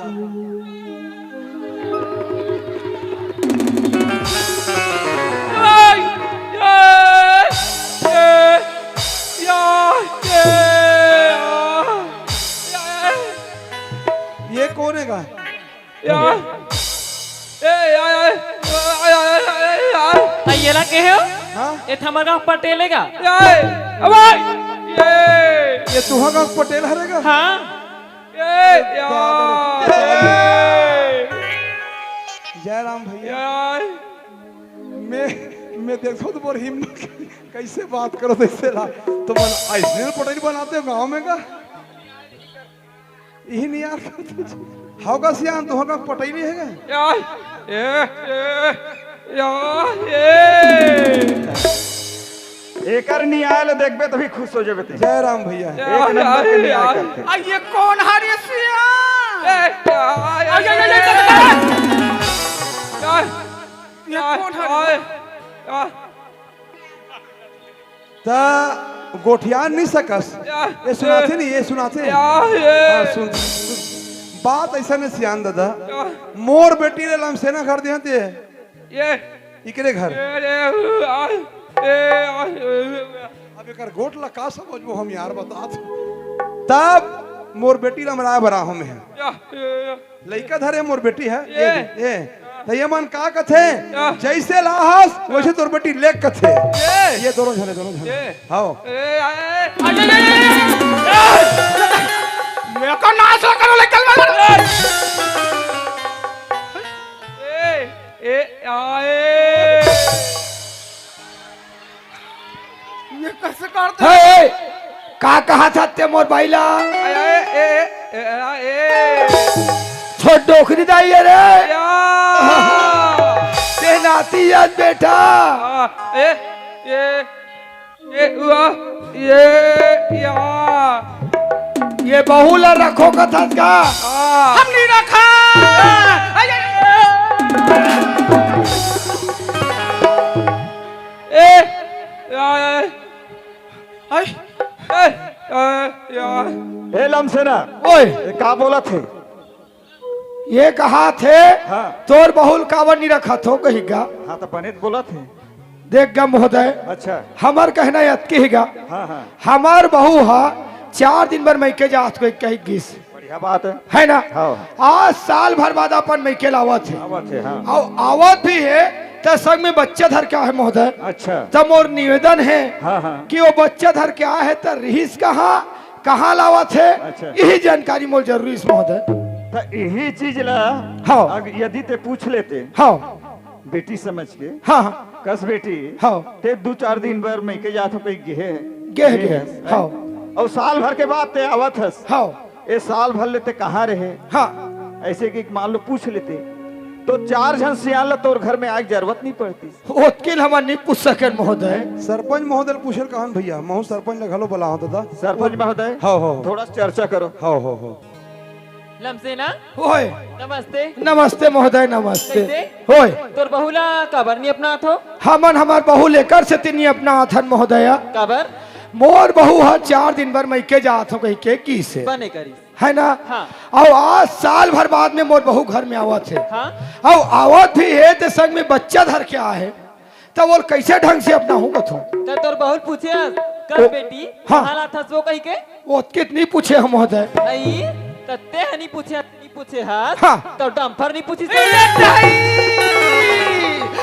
ये कौन है गा? यार, ए, यार, यार, यार, यार, यार, यार। आ, येला के हो? हाँ? ये थमर गांव पटेल है का? यार, अबे, ये। ये तुहा गांव पटेल हरे का? हाँ। ए, यार। जय राम भैया। यार। मैं, मैं देखो तो बोल हिम्मत कैसे बात करो तो इससे ला। तो मन आइसक्रीम पटेल बनाते हो गांव में का? इही नहीं यार। हव का सियान, तो हव का पटई नहीं है का? यार, ए, ए, यार, ए। एकर न्याय ल देखबे तभी खुश हो जाबे ते। जय राम भैया। यार, एक नंबर के यार, न्याय यार। करथे। आ, ये कौन हरे सियान? ए, यार, यार, यार, यार, यार, यार। यार, ये यार, कौन हरे? यार, यार। त गोठियान नहीं सकस। या, ये सुनाथे ए, नहीं, ये सुनाथे। या, ये। हाँ, सुन, सुन। बात ऐसा नहीं सियान दादा। या। मोर बेटी ले लमसेना घर दे हते। ये। इकरे घर। ये, ये, आ, ए, आ, ए, ए। अब एकर गोठ ला का समझबो हम यार, बता तू। तब मोर बेटी ला मराए बर आहूं मैं। या, ये, ये। लइका धरे मोर बेटी है, ये, ये। ये। त ये मन का कथे? या। जैसे लाहस, वैसे तोर बेटी लेक कथे। ये। ये दोनों झने, दोनों झने। ये। हाव। ए, आ, ए, आ, ये, ये, ये, ये। ये का नाश ला करो, ले चल, मार। ए, ए, आ, ए। ये कैसे करते? हे, का कहा था ते मोर बाई ला? ए, ए, ए, ए, ए, ए। छोट डोकरी दाई है रे। या। ते नाती याद बेटा। आ, ए, ए, ए, उआ। ये, या, ये बहू ला रखो कथस का? हाँ। हम नहीं रखा। ए, या, या, आई। ए, ए, या। ए लमसेना, ओए। ये का बोलत हे? ये कहाथे, हाँ। तोर बहू ल काबर नहीं रखत हो कही गा। हाँ, तो बने तो बोलत हे। देख गा महोदय, अच्छा। हमर कहना अतकी ही गा। हाँ, हाँ। हमर बहू हा चार दिन बर मइके जात को कही गिस। बढ़िया बात है। है ना? हाँ। आज साल भर बाद अपन मइके लावत हे। आवत हे, हाँ। अउ आवत भी हे, त संग में बच्चा धर के आहे महोदय। अच्छा। त मोर निवेदन हे हाँ, हाँ। कि वो बच्चा धर के आहे त रिहिस कहाँ, कहाँ लावत हे, अच्छा। यही जानकारी मोर जरूरी हे महोदय। त यही चीज ला हाँ। अग-, यदि ते पूछ लेते हाँ। बेटी समझ के, हाँ, हाँ। कस बेटी, हाँ। ते दू चार दिन बर मइके जात हो कही गे हे। गे हे, गे हे, हाँ। अउ साल भर के बाद ते आवत हस। हाँ। ए साल भर ले ते कहाँ रहे? हाँ। ऐसे कि मान लो पूछ लेते, तो चार झन सियान ला तोर घर में आए के जरूरत नहीं पड़ती। ओतके ल हमन नहीं पूछ सकेन महोदय। सरपंच महोदय ल पूछे ल कहन भैया, महू सरपंच ला घलो बलाओ दादा। सरपंच महोदय, हाँ, हाँ, हाँ। थोड़ा सा चर्चा करो। हाँ, हाँ, हाँ। लमसेना। ओए। नमस्ते। नमस्ते महोदय, नमस्ते। कैसे? ओए। तोर बहू ला काबर नहीं अपनात हो? हमन हमर बहू ल एकर सेती नहीं अपनात हन महोदय। काबर? मोर बहू ह चार दिन बर मइके जात हो कही के गिस हे। बने करिस। है ना? हाँ। अउ आज साल भर बाद में मोर बहू घर में आवत हे। हाँ। अउ आवत भी हे त संग में बच्चा धर के आहे। त वो ल कैसे ढंग से अपनाहूँ कथों? त तोर बहू ल पूछे हस, "कस ओ, बेटी, हाँ। कहाँ लाथस वो?" कही के? ओतके त नहीं पूछे हे महोदय। अई, त ते ह नहीं पूछे, नहीं पूछे हस, हाँ। त डम्फर नहीं पूछिस? ए, दाई!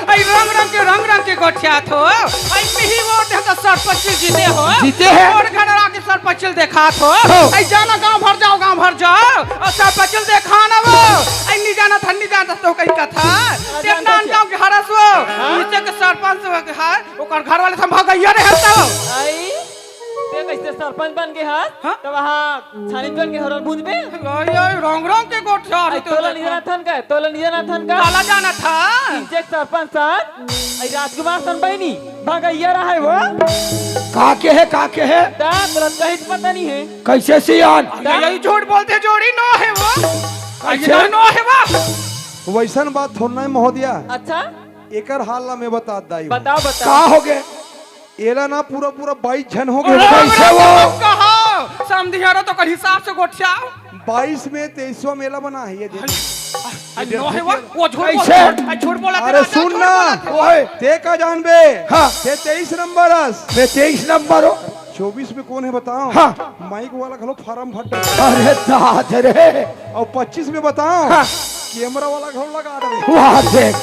अई रंग रंग के, रंग रंग के गोठियात हो। अई मिही वोट हे त सरपंच ल जीते हो। जीते हे। वोट घर आके सरपंच ल देखात हो। हो। अई जाना गांव भर जाओ, गांव भर जाओ। अउ सरपंच ल देखा ना वो। अई नहीं जाना था, नहीं जाना तो कही कथा। ते जानता नान छे। गांव के हरस वो। हाँ? नीचे के सरपंच वो के हर, ओकर घर वाले से भगैया रहे तो। आई, ते कैसे सरपंच बन गे हस? हाँ? त वहाँ छानी बन के हरल भूंजबे? आई, आई, रंग रंग के गोठियात अई, तो तोला देखो। नहीं जाना थन का? तोला नहीं जाना थन का? काला जाना था? नीचे के सरपंच सन, अई राजकुमार सन बहिनी, भगैया रहे वो। का के हे, का के हे? दा, तुरंत कहीं पता नहीं है। कैसे सियान? अरे, यही झूठ बोलते जोड़ी नो हे वो। कैसे? अरे, नो हे वो। वैसन बात थोड़ा नहीं महोदया। अच्छा? एकर हाल ला मैं बता दाई हूँ। बताओ, बताओ। का हो गे? एला ना पूरा, पूरा बाईस झन हो गे। अरे, कैसे अरे, वो? कब कहा? समधियारो तो कर हिसाब से गोठियाओ। बाईस में तेईसवाँ मेला बना है, ये देखो। अरे, नो हे वो, वो झूठ कैसे? बोल, अरे, झूठ बोला अरे, तेरा, सुन झूठ ना। बोला तेरा। ओए। ते का जानबे? हाँ। ते तेईस नंबर हस। मैं तेईस नंबर हो। चौबीस में कौन है बताओ? हाँ। माइक वाला घलो फार्म भर डरे। अरे दाद रे। अउ पच्चीस में बताओ? हाँ। कैमरा वाला घलो लगा डरे। वाह देख।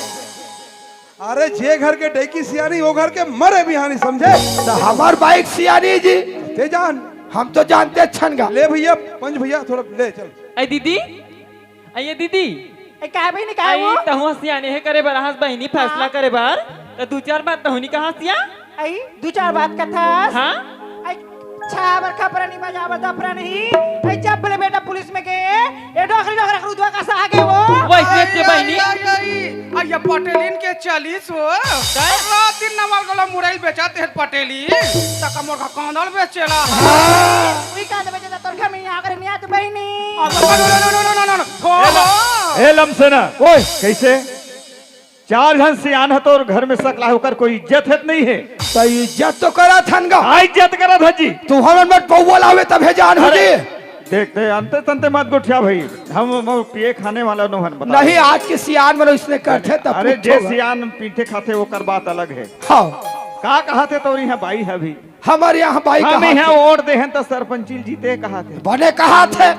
अरे जे घर के डैकी सियानी, वो घर के मरे बिहानी, समझे? त हमर बाईक सियानी जी। ते जान। हम तो जानते अच्छन गा। ले भैया, पंच भैया, थोड़ा ले चल। अई दीदी, अई ये दीदी। ए, का बहिनी, का अई, वो? तहूँ सियाने हे करे बर, हंस बहिनी फैसला हाँ। करे बर, त दू चार बात तहूँ नहीं कहा सिया? अई, दू चार बात कथस? हाँ? अई, छाबर खपरा नहीं बजाबर दफरा नहीं। अई, जब ले बेटा पुलिस में गे, ए डोकरी डोकरा रुदवा का सागे वो। वैसे अई, से बहिनी। अई, अई, अई, अई, ये पटेलिन के चलिस वो। का? रात दिन नवल गला मुरैल बेचा तेहर पटेली। तक मोर का कांदल बेचेला। हाँ। उई कांदल बेचे त तोर घर में यहाँ करे नहीं आत बहिनी। अब, no, no, no, no, no, no, no। हो, ए ल-, हो। ए लमसेना, ओए। कैसे? चार झन सियान ह तोर घर में सकला हे, ओकर कोई इज्जत हे त नहीं हे? त इज्जत तो करत हन गा। का इज्जत करत ह जी? तुहर मन मत पौवा लावे तभे जान हो अरे, जी। देख, ते अंते तंते मत गोठिया भाई। हम, हम पिए खाने वाला नो हन, बता। नहीं, आज के सियान मन इसने करथे तब अरे, जे पूछो। सियान पीथे खाथे, ओकर बात अलग हे। हाँ। का कहा थे तोर इहाँ बाई ह अभी? हमर यहाँ बाई हम कहा इहाँ थे। वोट देहन त सरपंची ल जीते कहा थे। बने कहा थे।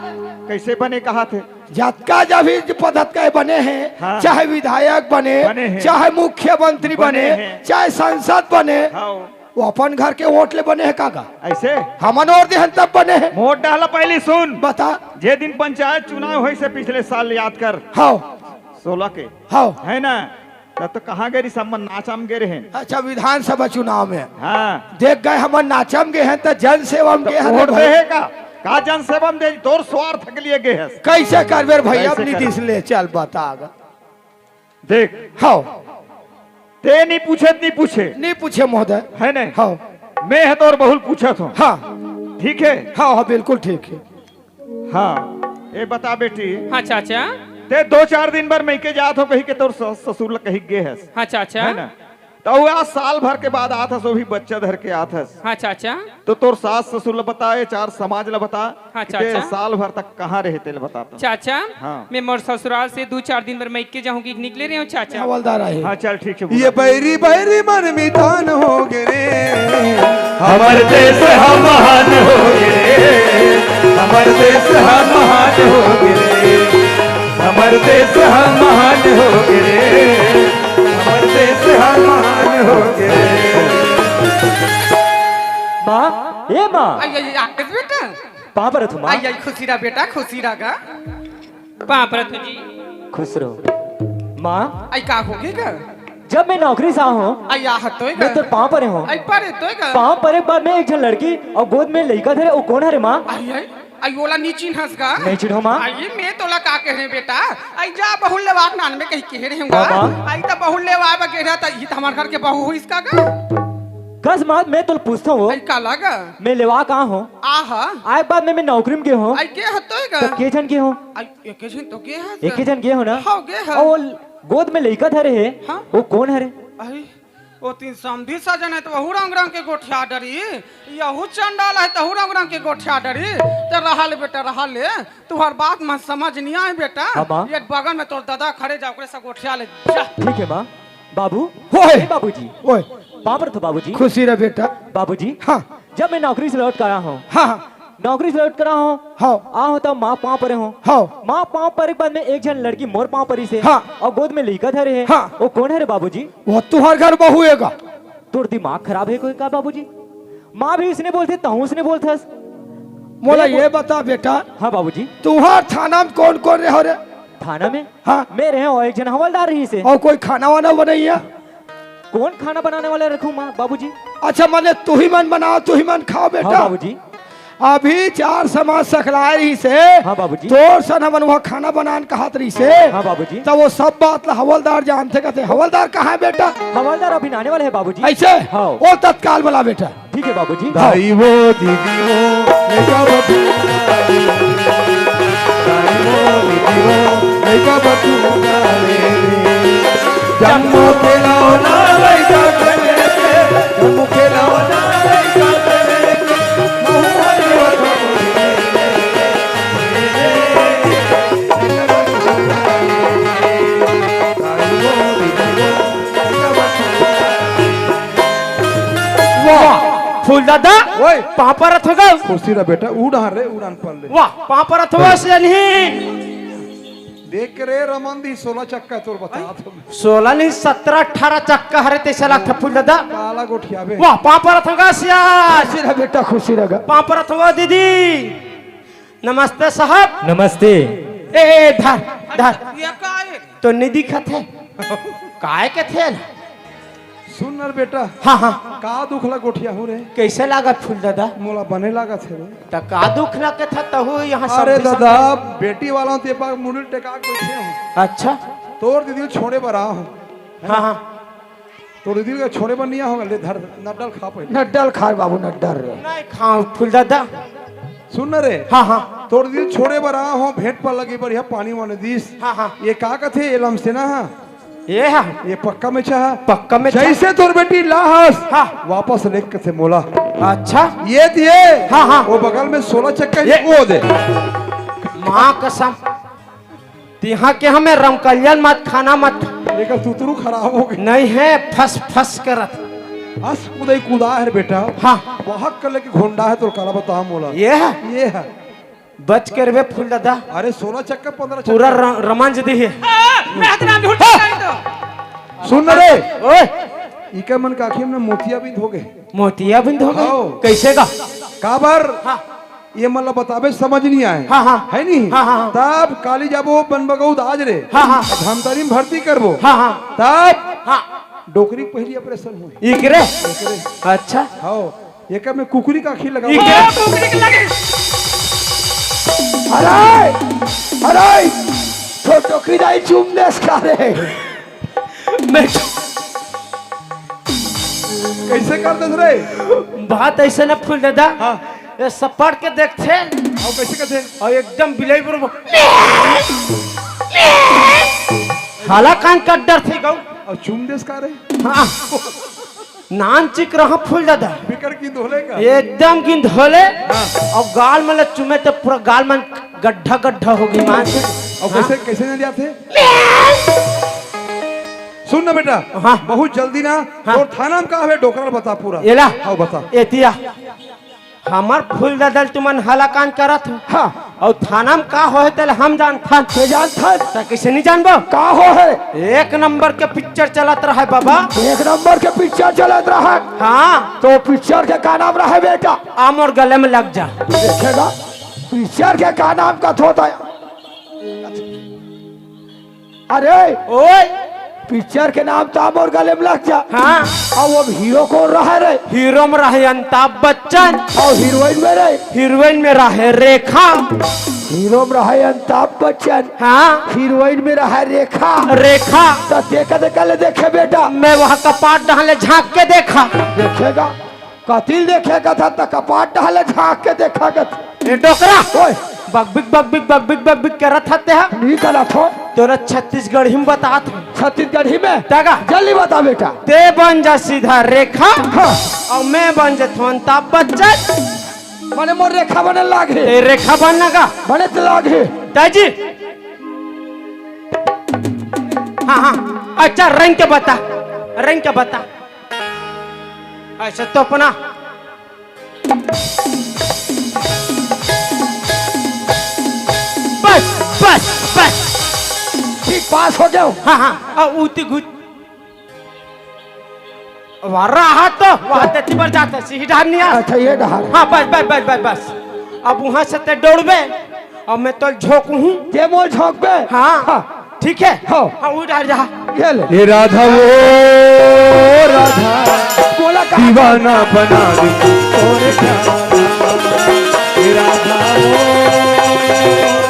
कैसे बने कहा थे? जतका जब ही पदत के बने हे, हाँ। चाहे विधायक बने, बने हे। चाहे मुख्यमंत्री बने, बने हे। चाहे सांसद बने, हाँ। वो अपन घर के वोट ले बने हे का गा? ऐसे? हमन वोट देहन तब बने हे। वोट डाला पहली सुन। बता। जे दिन पंचायत चुनाव होइस हे पिछले साल, याद कर। हाँ। सोलह के। हाँ। है ना? तब तो कहाँ गे रहिस, हमन नाचा म गे रहेन। अच्छा, विधानसभा चुनाव में। हाँ। देख गे हमन नाचा म गे हन, त जनसेवा म त गे हन वोट भाई। दे हे का? का जनसेवा म दे, तोर स्वार्थ के लिए गे हस। कैसे करबे रे भैया, कैसे अपनी करबे? दिस ले चल बता गा। देख। हाँ। ते नहीं पूछे, नहीं पूछे। नहीं पूछे महोदय। है नहीं? हाँ। मैं ह तोर बहू ल पूछत हों। हाँ। ठीक हे? हाँ, हाँ, बिल्कुल ठीक हे। हाँ, ए बता बेटी। हाँ चाचा। ते दो चार दिन बर मइके जात हों कहिके तोर स-, ससुर ल कहिके गे हस। हाँ चाचा। हे ना? त ओ आज साल भर के बाद आत हस, ओ भी बच्चा धर के आत हस। हाँ चाचा। त तोर सास ससुर ल बता, ए चार समाज ल बता हाँ कि ते चाचा। साल भर तक कहाँ रहे, तेला बता तो। चाचा, हाँ। मैं मोर ससुराल से दू चार दिन बर मइके जाहूँ कहिके निकले रहे हों चाचा। हवलदार आए। हाँ, चल ठीक हे, ये बोला। बैरी बैरी मन मितान हो गे रे, हमर देश ह महान हो गे रे, हमर देश ह महान हो गे रे, हमर देश ह महान हो गे रे, हमर देश ह महान हो गे रे। माँ, ए माँ। आई, आई, आई, बेटा। पाँव परत हों, माँ। आई, आई, खुशी रह बेटा, खुशी रह गा। पाँव परत हों जी। खुश रहो। माँ। आई, का होगे गा? जब मैं नौकरी से आए हों, आई, आहत होय गा। मैं तोर पाँव परे हों। आई, परे तो होय गा। पाँव परे के बाद में एक झन लड़की अउ गोद में लइका धरे, ओ कोन हरे, माँ? आई, आई, आई, ओला नी चिन्हस गा। नहीं चिन्हों, माँ। आई, मैं तोला का कहे बेटा? आई, जा बहू ल लेवा के आन, मैं कहिके गे रहे हों गा। हाँ, माँ। आई, त बहू ल लेवा बर गे रहा, त ये त हमर घर के बहू होइस का गा? कस माँ, मैं तोला पूछत हों। आई, काला गा? मैं लेवा के आए हों। आहा। आए के बाद में मैं नौकरी में गे हों। आई, गे हस तो होय गा। त के झन गे हों? आई, एके झन तो गे हस। एके झन गे हों ना? हाँ, गे हस। अउ ओ गोद में लइका धरे हे, हाँ। ओ कोन हरे? आई, ओ तीन समधी सजन हे, त वहू रंग रंग के गोठिया डरी, यहू चंडाल हे, तहू रंग रंग के गोठिया डरी। त रहा ले बेटा, रहा ले, तुँहर बात मन समझ नइ आए बेटा। हाँ, माँ। ये बगल में तोर ददा खड़े, जा ओकरे से गोठिया ले, जा। ठीक हे माँ। बाबू। ओए। ए बाबूजी। ओए। पाँव परत हों बाबूजी। खुशी रह बेटा। बाबूजी। हाँ। जब मैं नौकरी से लौट के आए हों। हाँ, हाँ। नौकरी से लौट के आए हों। हाँ। आए हों त माँ पाँव परे हों। हाँ। माँ पाँव परे के बाद में एक झन लड़की मोर पाँव परिस हे। हाँ। अउ गोद में लइका धरे हे। हाँ। ओ कोन हरे बाबूजी? ओ तुँहर घर बहू हे गा। तोर दिमाग खराब हे कोई का बाबूजी? माँ भी इसने बोलथे, तहूँ इसने बोलथस। मोला ये बता बेटा। हाँ बाबूजी। तुँहर थाना में कोन कोन रहे हो रे? थाना में? हाँ। मैं रहे हों, एक झन हवलदार रहिस हे। अउ कोई खाना वाना बनइया? कोन खाना बनाने वाला रखूँ माँ, बाबूजी? अच्छा, माने तुही मन बनाओ, तुही मन खाओ बेटा। हाँ बाबूजी। अभी चार समाज सकलाए रहिस हे। हाँ बाबूजी। तोर सन हमन उहाँ खाना बनान कहत रहिस हे। हाँ बाबूजी। त ओ सब बात ला हवलदार जानथे कथे। हवलदार कहाँ हे बेटा? हवलदार अभी आने वाला हे बाबूजी। अइसे? हाँ। ओ तत्काल बला बेटा। ठीक हे बाबूजी। दाई वो दीदी वो, लइका बतू दाई वो दीदी वो, लइका बतू रे। जम्मो खेलौना लइका के, जम्मो खेलौना लइका के, महुआ वाह, फूल दादा, ओए। पाँव परत हों गा। खुशी रह बेटा, उड़ान रे, उड़ान पर ले। वाह, पाँव परत हों, अरे। से नहीं। देख रे रमन दी, सोलह चक्का तोर बता तो। सोलह नहीं, सत्रह अठारह चक्का हरे, तइसे लागथे फूल दादा। काला गोठियाबे। वाह, पाँव परत हों गा सियान। खुशी रह बेटा, खुशी रह गा। पाँव परत हों दीदी। नमस्ते साहब। नमस्ते। ए, ए, धर, धर। ये का हे? तो नइ दिखत हे। काय कथे ना? सुन न रे बेटा। हाँ, हाँ। का दुख ला गोठियाहूँ रे? कइसे लागत फूल दादा? मोला बने लागत हे रे। त का दुख ला कथे तहूँ यहाँ अरे समधी दादा, समधी? बेटी वाला हूँ, ते पाक मुड़ी टेका के बइठे हूँ। अच्छा। तोर दीदी ल छोड़े बर आए हूँ। हाँ, हाँ। तोर दीदी ल छोड़े बर नइ आए हूँ, ले धर, नड्डा ल खा पहले। नड्डा ल खा बाबू, नड्डा ल। नहीं खाओ फूल दादा। सुन न रे। हाँ, हाँ। तोर दीदी ल छोड़े बर आए हूँ, भेंट पर लगे बर यहाँ पानी वानी दिस। हाँ, हाँ। ये का कथे, ये लमसेना हा? ये हा? ये पक्का मेछा हा? पक्का मेछा। जइसे तोर बेटी ला हस, हाँ। वापस ले कथे मोला। अच्छा। ये दिए। हाँ, हाँ। वो बगल में सोलह चक्का ये। वो दे। माँ कसम। तिहाँ के हमें रमकलियन मत खाना मत। एकर सुतरू खराब हो गे। नहीं हे, फस फस करत। अस कुदई कुदा हे बेटा। हाँ। बहक कर लेके घोंडा हे, तोर काला बता मोला। ये हे? ये हे। बच के रहे फूल दादा। अरे सोलह चक्का, पन्द्रह चक्का। पूरा र-, रमंज दिही। आ, मैं हाथ नाम झूठ नहीं तो। सुन न रे। ओए। इकर मन का आँखी में मोतिया बिंद हो गे। मोतिया बिंद हो गे? हाँ। कइसे गा? काबर? हाँ। ये मन ला बताबे समझ नइ आए। हाँ, हाँ। हे नहीं? हाँ, हाँ, हाँ। तब काली जाबो बनबगऊ दाज रे। हाँ, हाँ। धमतरी में भर्ती करबो। हाँ, हाँ। तब हाँ। डोकरी के पहली operation होही। इकरे? इकरे। अच्छा। हाँ। एकर में कुकरी के आँखी लगाबो। इकरे। ओ, कुकरी के लगे। अरे! अरे! तो डोकरी दाई चूम देस का रे? मैं कइसे कर देथे रे? बात अइसे न फूल दादा। हाँ। ये सपट के देखथे। अउ कइसे कथे? अउ एकदम बिलई बरोबर। हाला कान कट डरथे गऊ। अउ चूम देस का रे? हाँ। नान चिक रहा फूल दादा। बिकट गिंध होले का? एकदम गिंध होले। हाँ। अउ गाल मन ल चूमे त पूरा गाल मन गड्ढा गड्ढा होगे माँ। अउ कइसे, हाँ। कइसे नरियाथे? सुन ना बेटा, हाँ। बहुत जल्दी ना, हाँ। तोर थाना म का हवे डोकरा ल बता पूरा। एला? हाँ, बता। एतिया। हमर फूल दादा ल तुमन हलाकान करत हो। हाँ। अउ थाना म का होहे तेला हम जानथन। ते जानथन? त कइसे नइ जानबो? का होहे? एक नंबर के पिक्चर चलत रहय बाबा। एक नंबर के पिक्चर चलत रहय? हाँ। त पिक्चर के का नाम रहय बेटा? आ मोर गले म लग जा। देखे गा, पिक्चर के का नाम कथों तैं? अरे ओए। पिक्चर के नाम त आ मोर गले म लग जा। हाँ। अउ अब हीरो कोन रहय रे? हीरो म रहय अमिताभ बच्चन। अउ हीरोइन म रे? हीरोइन म रहय रेखा। हीरो म रहय अमिताभ बच्चन। हाँ। हीरोइन म रहय रेखा। रेखा। त तें कते कले देखे बेटा? मैं वहाँ कपाट डहन ले झाँक के देखा। देखे गा। कति ल देखे कथस त कपाट डहन ले झाँक के देखा कथस। ए डोकरा। ओए। बकबिक, बकबिक, बकबिक, बकबिक करत हस तें हा। नइ करत हों। तोला छत्तीसगढ़ी म बतात हों। छत्तीसगढ़ी म? तें गा। जल्दी बता बेटा। तें बन जा सीधा रेखा। हाँ। अउ मैं बन जाथों अमिताभ बच्चन। माने मोर रेखा बने लागही। तें रेखा बन ना गा। बने त लागही। ताजी। हाँ, हाँ। अच्छा, रेंग के बता। रेंग के बता। अइसे तो अपना। बस, बस, बस। ठीक, पास हो गेंव। हाँ, हाँ, आ, उती घुच। वहाँ रहा तो, वहाँ ते तिबर जाते, सीधा नहीं आ। अच्छा, ये डहर। हाँ, बस, बस, बस, बस, बस। अब वहाँ से तें डोड़बे, अब मैं तोला झोंकहूँ। तें मोला झोंकबे? हाँ। हाँ। ठीक हे? हाँ। हाँ, उधर जा। ये ले। ए राधा ओ राधा, बोला कहाँ? दीवाना बना दे तोरे प्यार। ए राधा ओ राधा,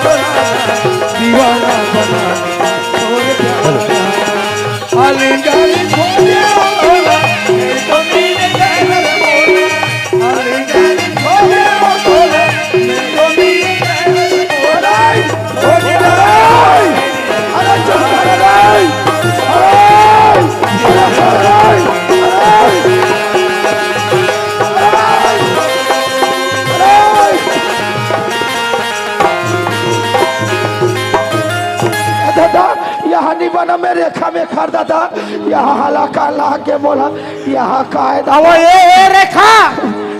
दीवाना बना दे तोरे प्यार। दादा, यहाँ नइ बना, मैं रेखा मेखर दादा, यहाँ हलाकान लाग गे मोला, यहाँ का हे दादा? अवो ए, ए रेखा।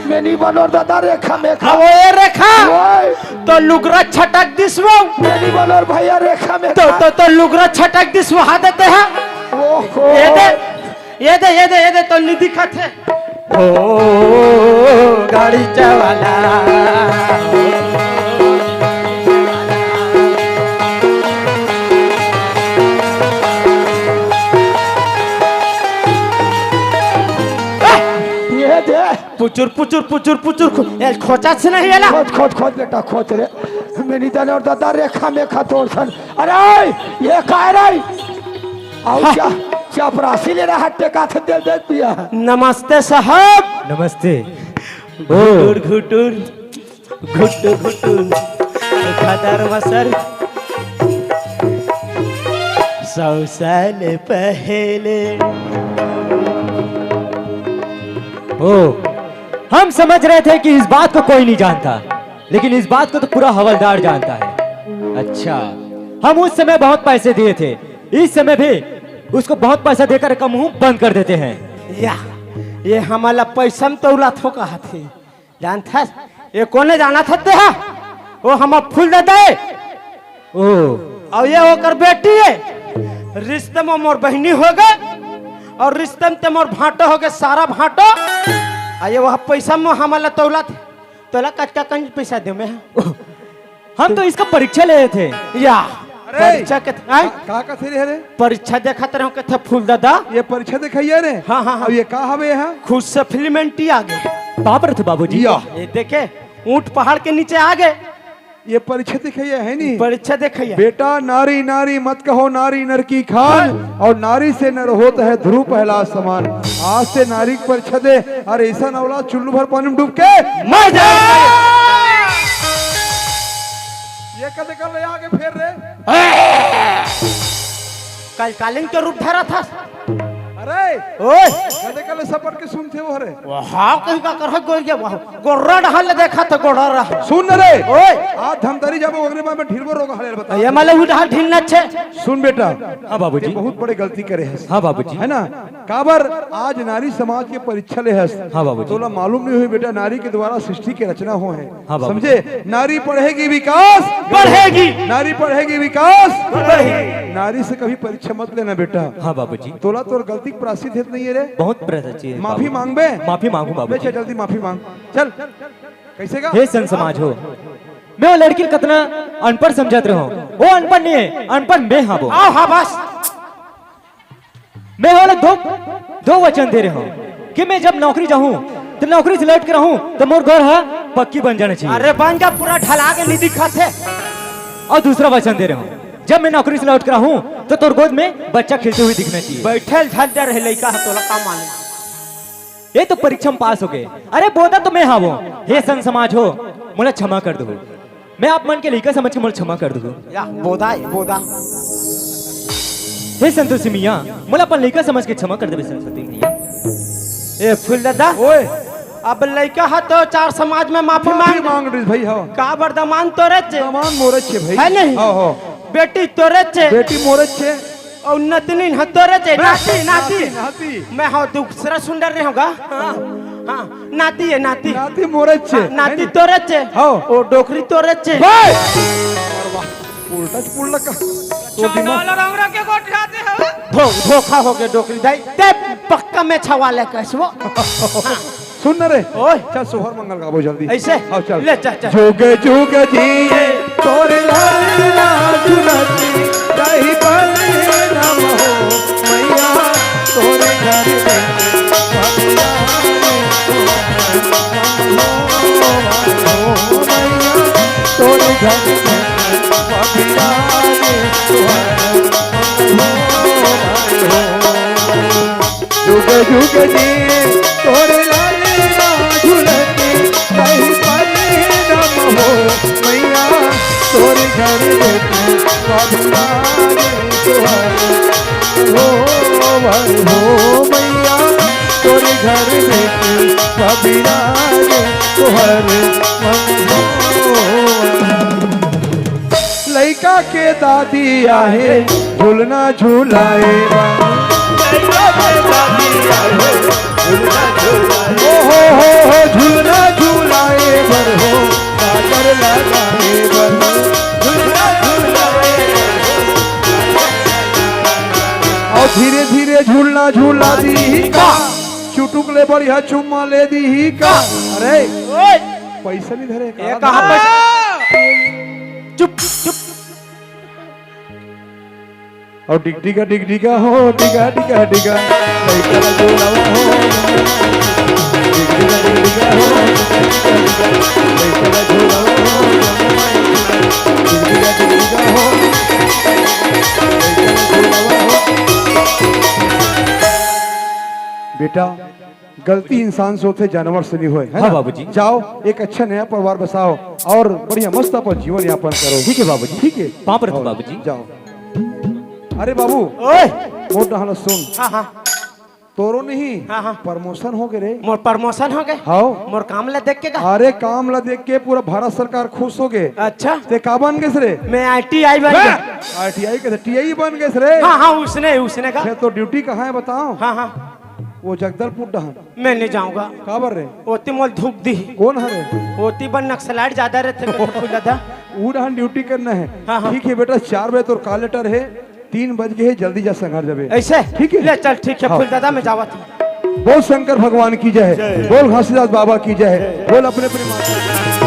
मैं नइ बनों दादा रेखा मेखर। अवो ए रेखा। ओए। तोर लुगरा छटक दिस वो। मैं नइ बनों भैया रेखा मेखर। तो, तो, तोर लुगरा छटक दिस वो, हाथ देते हैं। ओहो। ये दे। ये दे, ये दे, ये दे, तोला नइ दिखत हे। ओ, गाड़ी चवाला। ये दे। पुचुर, पुचुर, पुचुर, पुचुर, खो-, ए, खोचत नहीं एला। खोच, खोच, खोच बेटा, खोच रे। मैं नइ बनों दादा रेखा मेखर तोर सन। अरे, ये काय रे? अउ हाँ। चा-, चपरासी ले रहा टेका थे दे दे पिया। नमस्ते साहब। नमस्ते। ओ। घुटुर, घुटुर, घुटुर, घुटुर। खतर मसर। सौ साल पहले। ओ, हम समझ रहे थे कि इस बात को कोई नहीं जानता। लेकिन इस बात को तो पूरा हवलदार जानता है। अच्छा, हम उस समय बहुत पैसे दिए थे, इस समय भी उसको बहुत पैसा देकर का मुंह बंद कर देते हैं। या, ये हमला पैसा म तौलत हो कहा थे। जानथस, ये कोने जानत हस तें हा? वो हमर फूल दादा हे। ओ। अउ ये ओकर बेटी हे। रिश्ते म मोर बहिनी होगे, अउ रिश्ते म ते मोर भांटो होगे, सारा भांटो। अउ ये वह पैसा म हमला तौलत। तोला कतका कन पैसा देंव मैं? हम तो इसका परीक्षा ले रहे थे। या, अरे, परीक्षा के, हैं? का, का कथे रे? परीक्षा देखत रहेंव, कथे फूल दादा। ये परीक्षा देखाइया रे? हाँ, हाँ, हाँ। अब ये का हवे यहाँ? खुद से फिल्म एंटी आ गे। बाप रे थे बाबूजी। या। ये देखे, ऊंट पहाड़ के नीचे आ गे। ये परीक्षा दिखाइए है नहीं। परीक्षा दिखाइए। बेटा, नारी नारी मत कहो, नारी नर की खान, और नारी से नर होत है ध्रुव प्रहलाद समान। आज से नारी की परीक्षा दे, अरे ऐसा ना औलाद चुल्लू भर पानी में डूब के मर जाए। ये कदे कर ले आगे फेर रे। कल कालिंग के रूप धरा था। अरे ओए, कदे कर ले सपट के सुनते हो रे। वहाँ कहीं का कर गोरिया, वहाँ गोर्रा डहाल देखा तो गोर्रा रहा। सुन रे, ओए। आज धमतरी जाबो, ओकरे बाद में ढिलबो रोग हले बता। ये माले उठा ढील न छे। सुन बेटा, हाँ बाबूजी। ये बहुत बड़े गलती करे है। हाँ बाबूजी। है ना? काबर आज नारी समाज के परीक्षा ले हस। हाँ बाबूजी। तोला मालूम नहीं हुई बेटा, नारी के द्वारा सृष्टि के रचना हो है। हाँ बाबूजी। समझे? नारी पढ़ेगी विकास बढ़ेगी। नारी पढ़ेगी विकास बढ़ेगी। नारी से कभी परीक्षा मत लेना बेटा। हाँ बाबूजी। तोला तोर गलती के प्रायश्चित हेत नहीं है रे। बहुत प्रायश्चित है माफी बाबूजी। मांगबे? माफी मांगू बाबूजी। ले चल जल्दी माफी मांग। चल। कैसे का? हे संत समाज हो, मैं वो लड़की ल कतना अनपढ़ समझत रहूं, वो अनपढ़ नहीं है, अनपढ़ मैं हावों। आओ हाँ बस। मैं ओला दो, दो वचन दे रहे हूँ कि मैं जब नौकरी जाऊँ तो नौकरी से लौट कर आऊँ तो मोर घर हा पक्की बन जाना चाहिए। अरे बन जा, पूरा ढला के नहीं दिखा थे। और दूसरा वचन दे रहे हूँ, जब मैं नौकरी से लौट कर आऊँ तो तोर गोद में बच्चा खेलते हुए दिखना चाहिए। बैठल झंडा रहे लइका ह, तोला का मालूम? ये तो परीक्षा में पास हो गए। अरे बोदा तो मैं हावों। हे संत समाज हो, मोला क्षमा कर दो। मैं आप मन के लइका समझ के मोला क्षमा कर दो। या बोदा है, बोदा। हे संतोषी मैया, मोला अपन लइका समझ के क्षमा कर देवे सरस्वती मैया। ए फूल दादा, ओए। अब लइका ह तो चार समाज में माफी माफी मांग। मांग रही भाई, हाँ। का बर दमान तोरे चे? दमान मोरे चे भाई। है नहीं? हाँ, हाँ। बेटी तोरे चे। बेटी मोरे चे। और नतनी ह तोरे चे। बे, नाती, नाती। नाती, नाती। मैं हाँ दूसरा सुंदर रहे होगा। हाँ, हाँ, नाती है, नाती। नाती मोरे चे। हाँ, नाती है नी? तोरे चे। हाँ। ओ डोकरी तोरे चे। बे! उल्टा से पुल्ला का। तो दिमाग चंडाल रंगरा के गोठियाते हवे। धो-, धोखा हो गया डोकरी दाई। ते पक्का में छवाले कैसवो। हाँ। सुन न रे। ओए। चल सोहर मंगल गाबो जल्दी। ऐसे? आओ चल। ले चल, चल। जुग जुग जिए तोर लाला दुलती, रही बल राम हो मैया तोर घर में। मैया तोर घर में। जुग जुग जी तोर लाले ना झुलती, कहीं पले नम हो मैया तोर घर में। बाबुला रे तुहर हो वर हो मैया तोर घर में। बाबुला रे तुहर मन हो। लइका के दादी आहे झुलना झुलाए बर। ओ हो हो हो, झुलना झुलाए बर हो, काजर लगाए बर। अउ धीरे धीरे झुलना झुला दीही का, चुटुक ले बढ़िया चुम्मा ले दीही का। अरे ओए! पैसा नहीं धरे का? ये कहाँ पैसा? चुप, चुप। अउ डिगडिगा, डिगडिगा हो, डिगा, डिगा, डिगा। लइका ला झुलावा हो। डिगडिगा, डिगडिगा हो। लइका ला झुलावा हो। डिगडिगा, डिगडिगा हो। बेटा, गलती इंसान से होथे, जानवर से नहीं होय, है हाँ ना? बाबूजी। जाओ, एक अच्छा नया परिवार बसाओ और बढ़िया मस्त अपन जीवन यापन करो। ठीक है बाबूजी। ठीक है? पाँव परत हूँ और बाबूजी। जाओ। अरे बाबू, ओए! मोर डहन सुन। हाँ, हाँ। तोरो नहीं, हाँ, हाँ। Promotion हो गे रे। मोर promotion हो गे? हाँ। मोर काम ला देख के का? अरे काम ला देख के पूरा भारत सरकार खुश हो गे। अच्छा। ते का बन गेस रे? मैं ITI बन बे! गया। ITI के TA बन गेस रे। हाँ, हाँ, उसने, उसने का। अच्छा, तो duty कहाँ है बताओ? हाँ, हाँ। वो जगदलपुर डहन। मैं नहीं जाऊंगा। काबर रे? ओती मोल धूप दी। कौन हरे? ओती बर नक्सलाइट ज्यादा रहते तो फूल दादा। ऊ डहन duty करना है। हाँ, हाँ। ठीक है बेटा, चार बजे तोर call letter है, तीन बज गए है, जल्दी जा संघर जाबे। ऐसे? ठीक है? ले चल, ठीक है, हाँ। फूल दादा, मैं जावत हूँ। बोल शंकर भगवान की जय, जय। बोल घासीदास बाबा की जय, जय। बोल अपने अपने माता।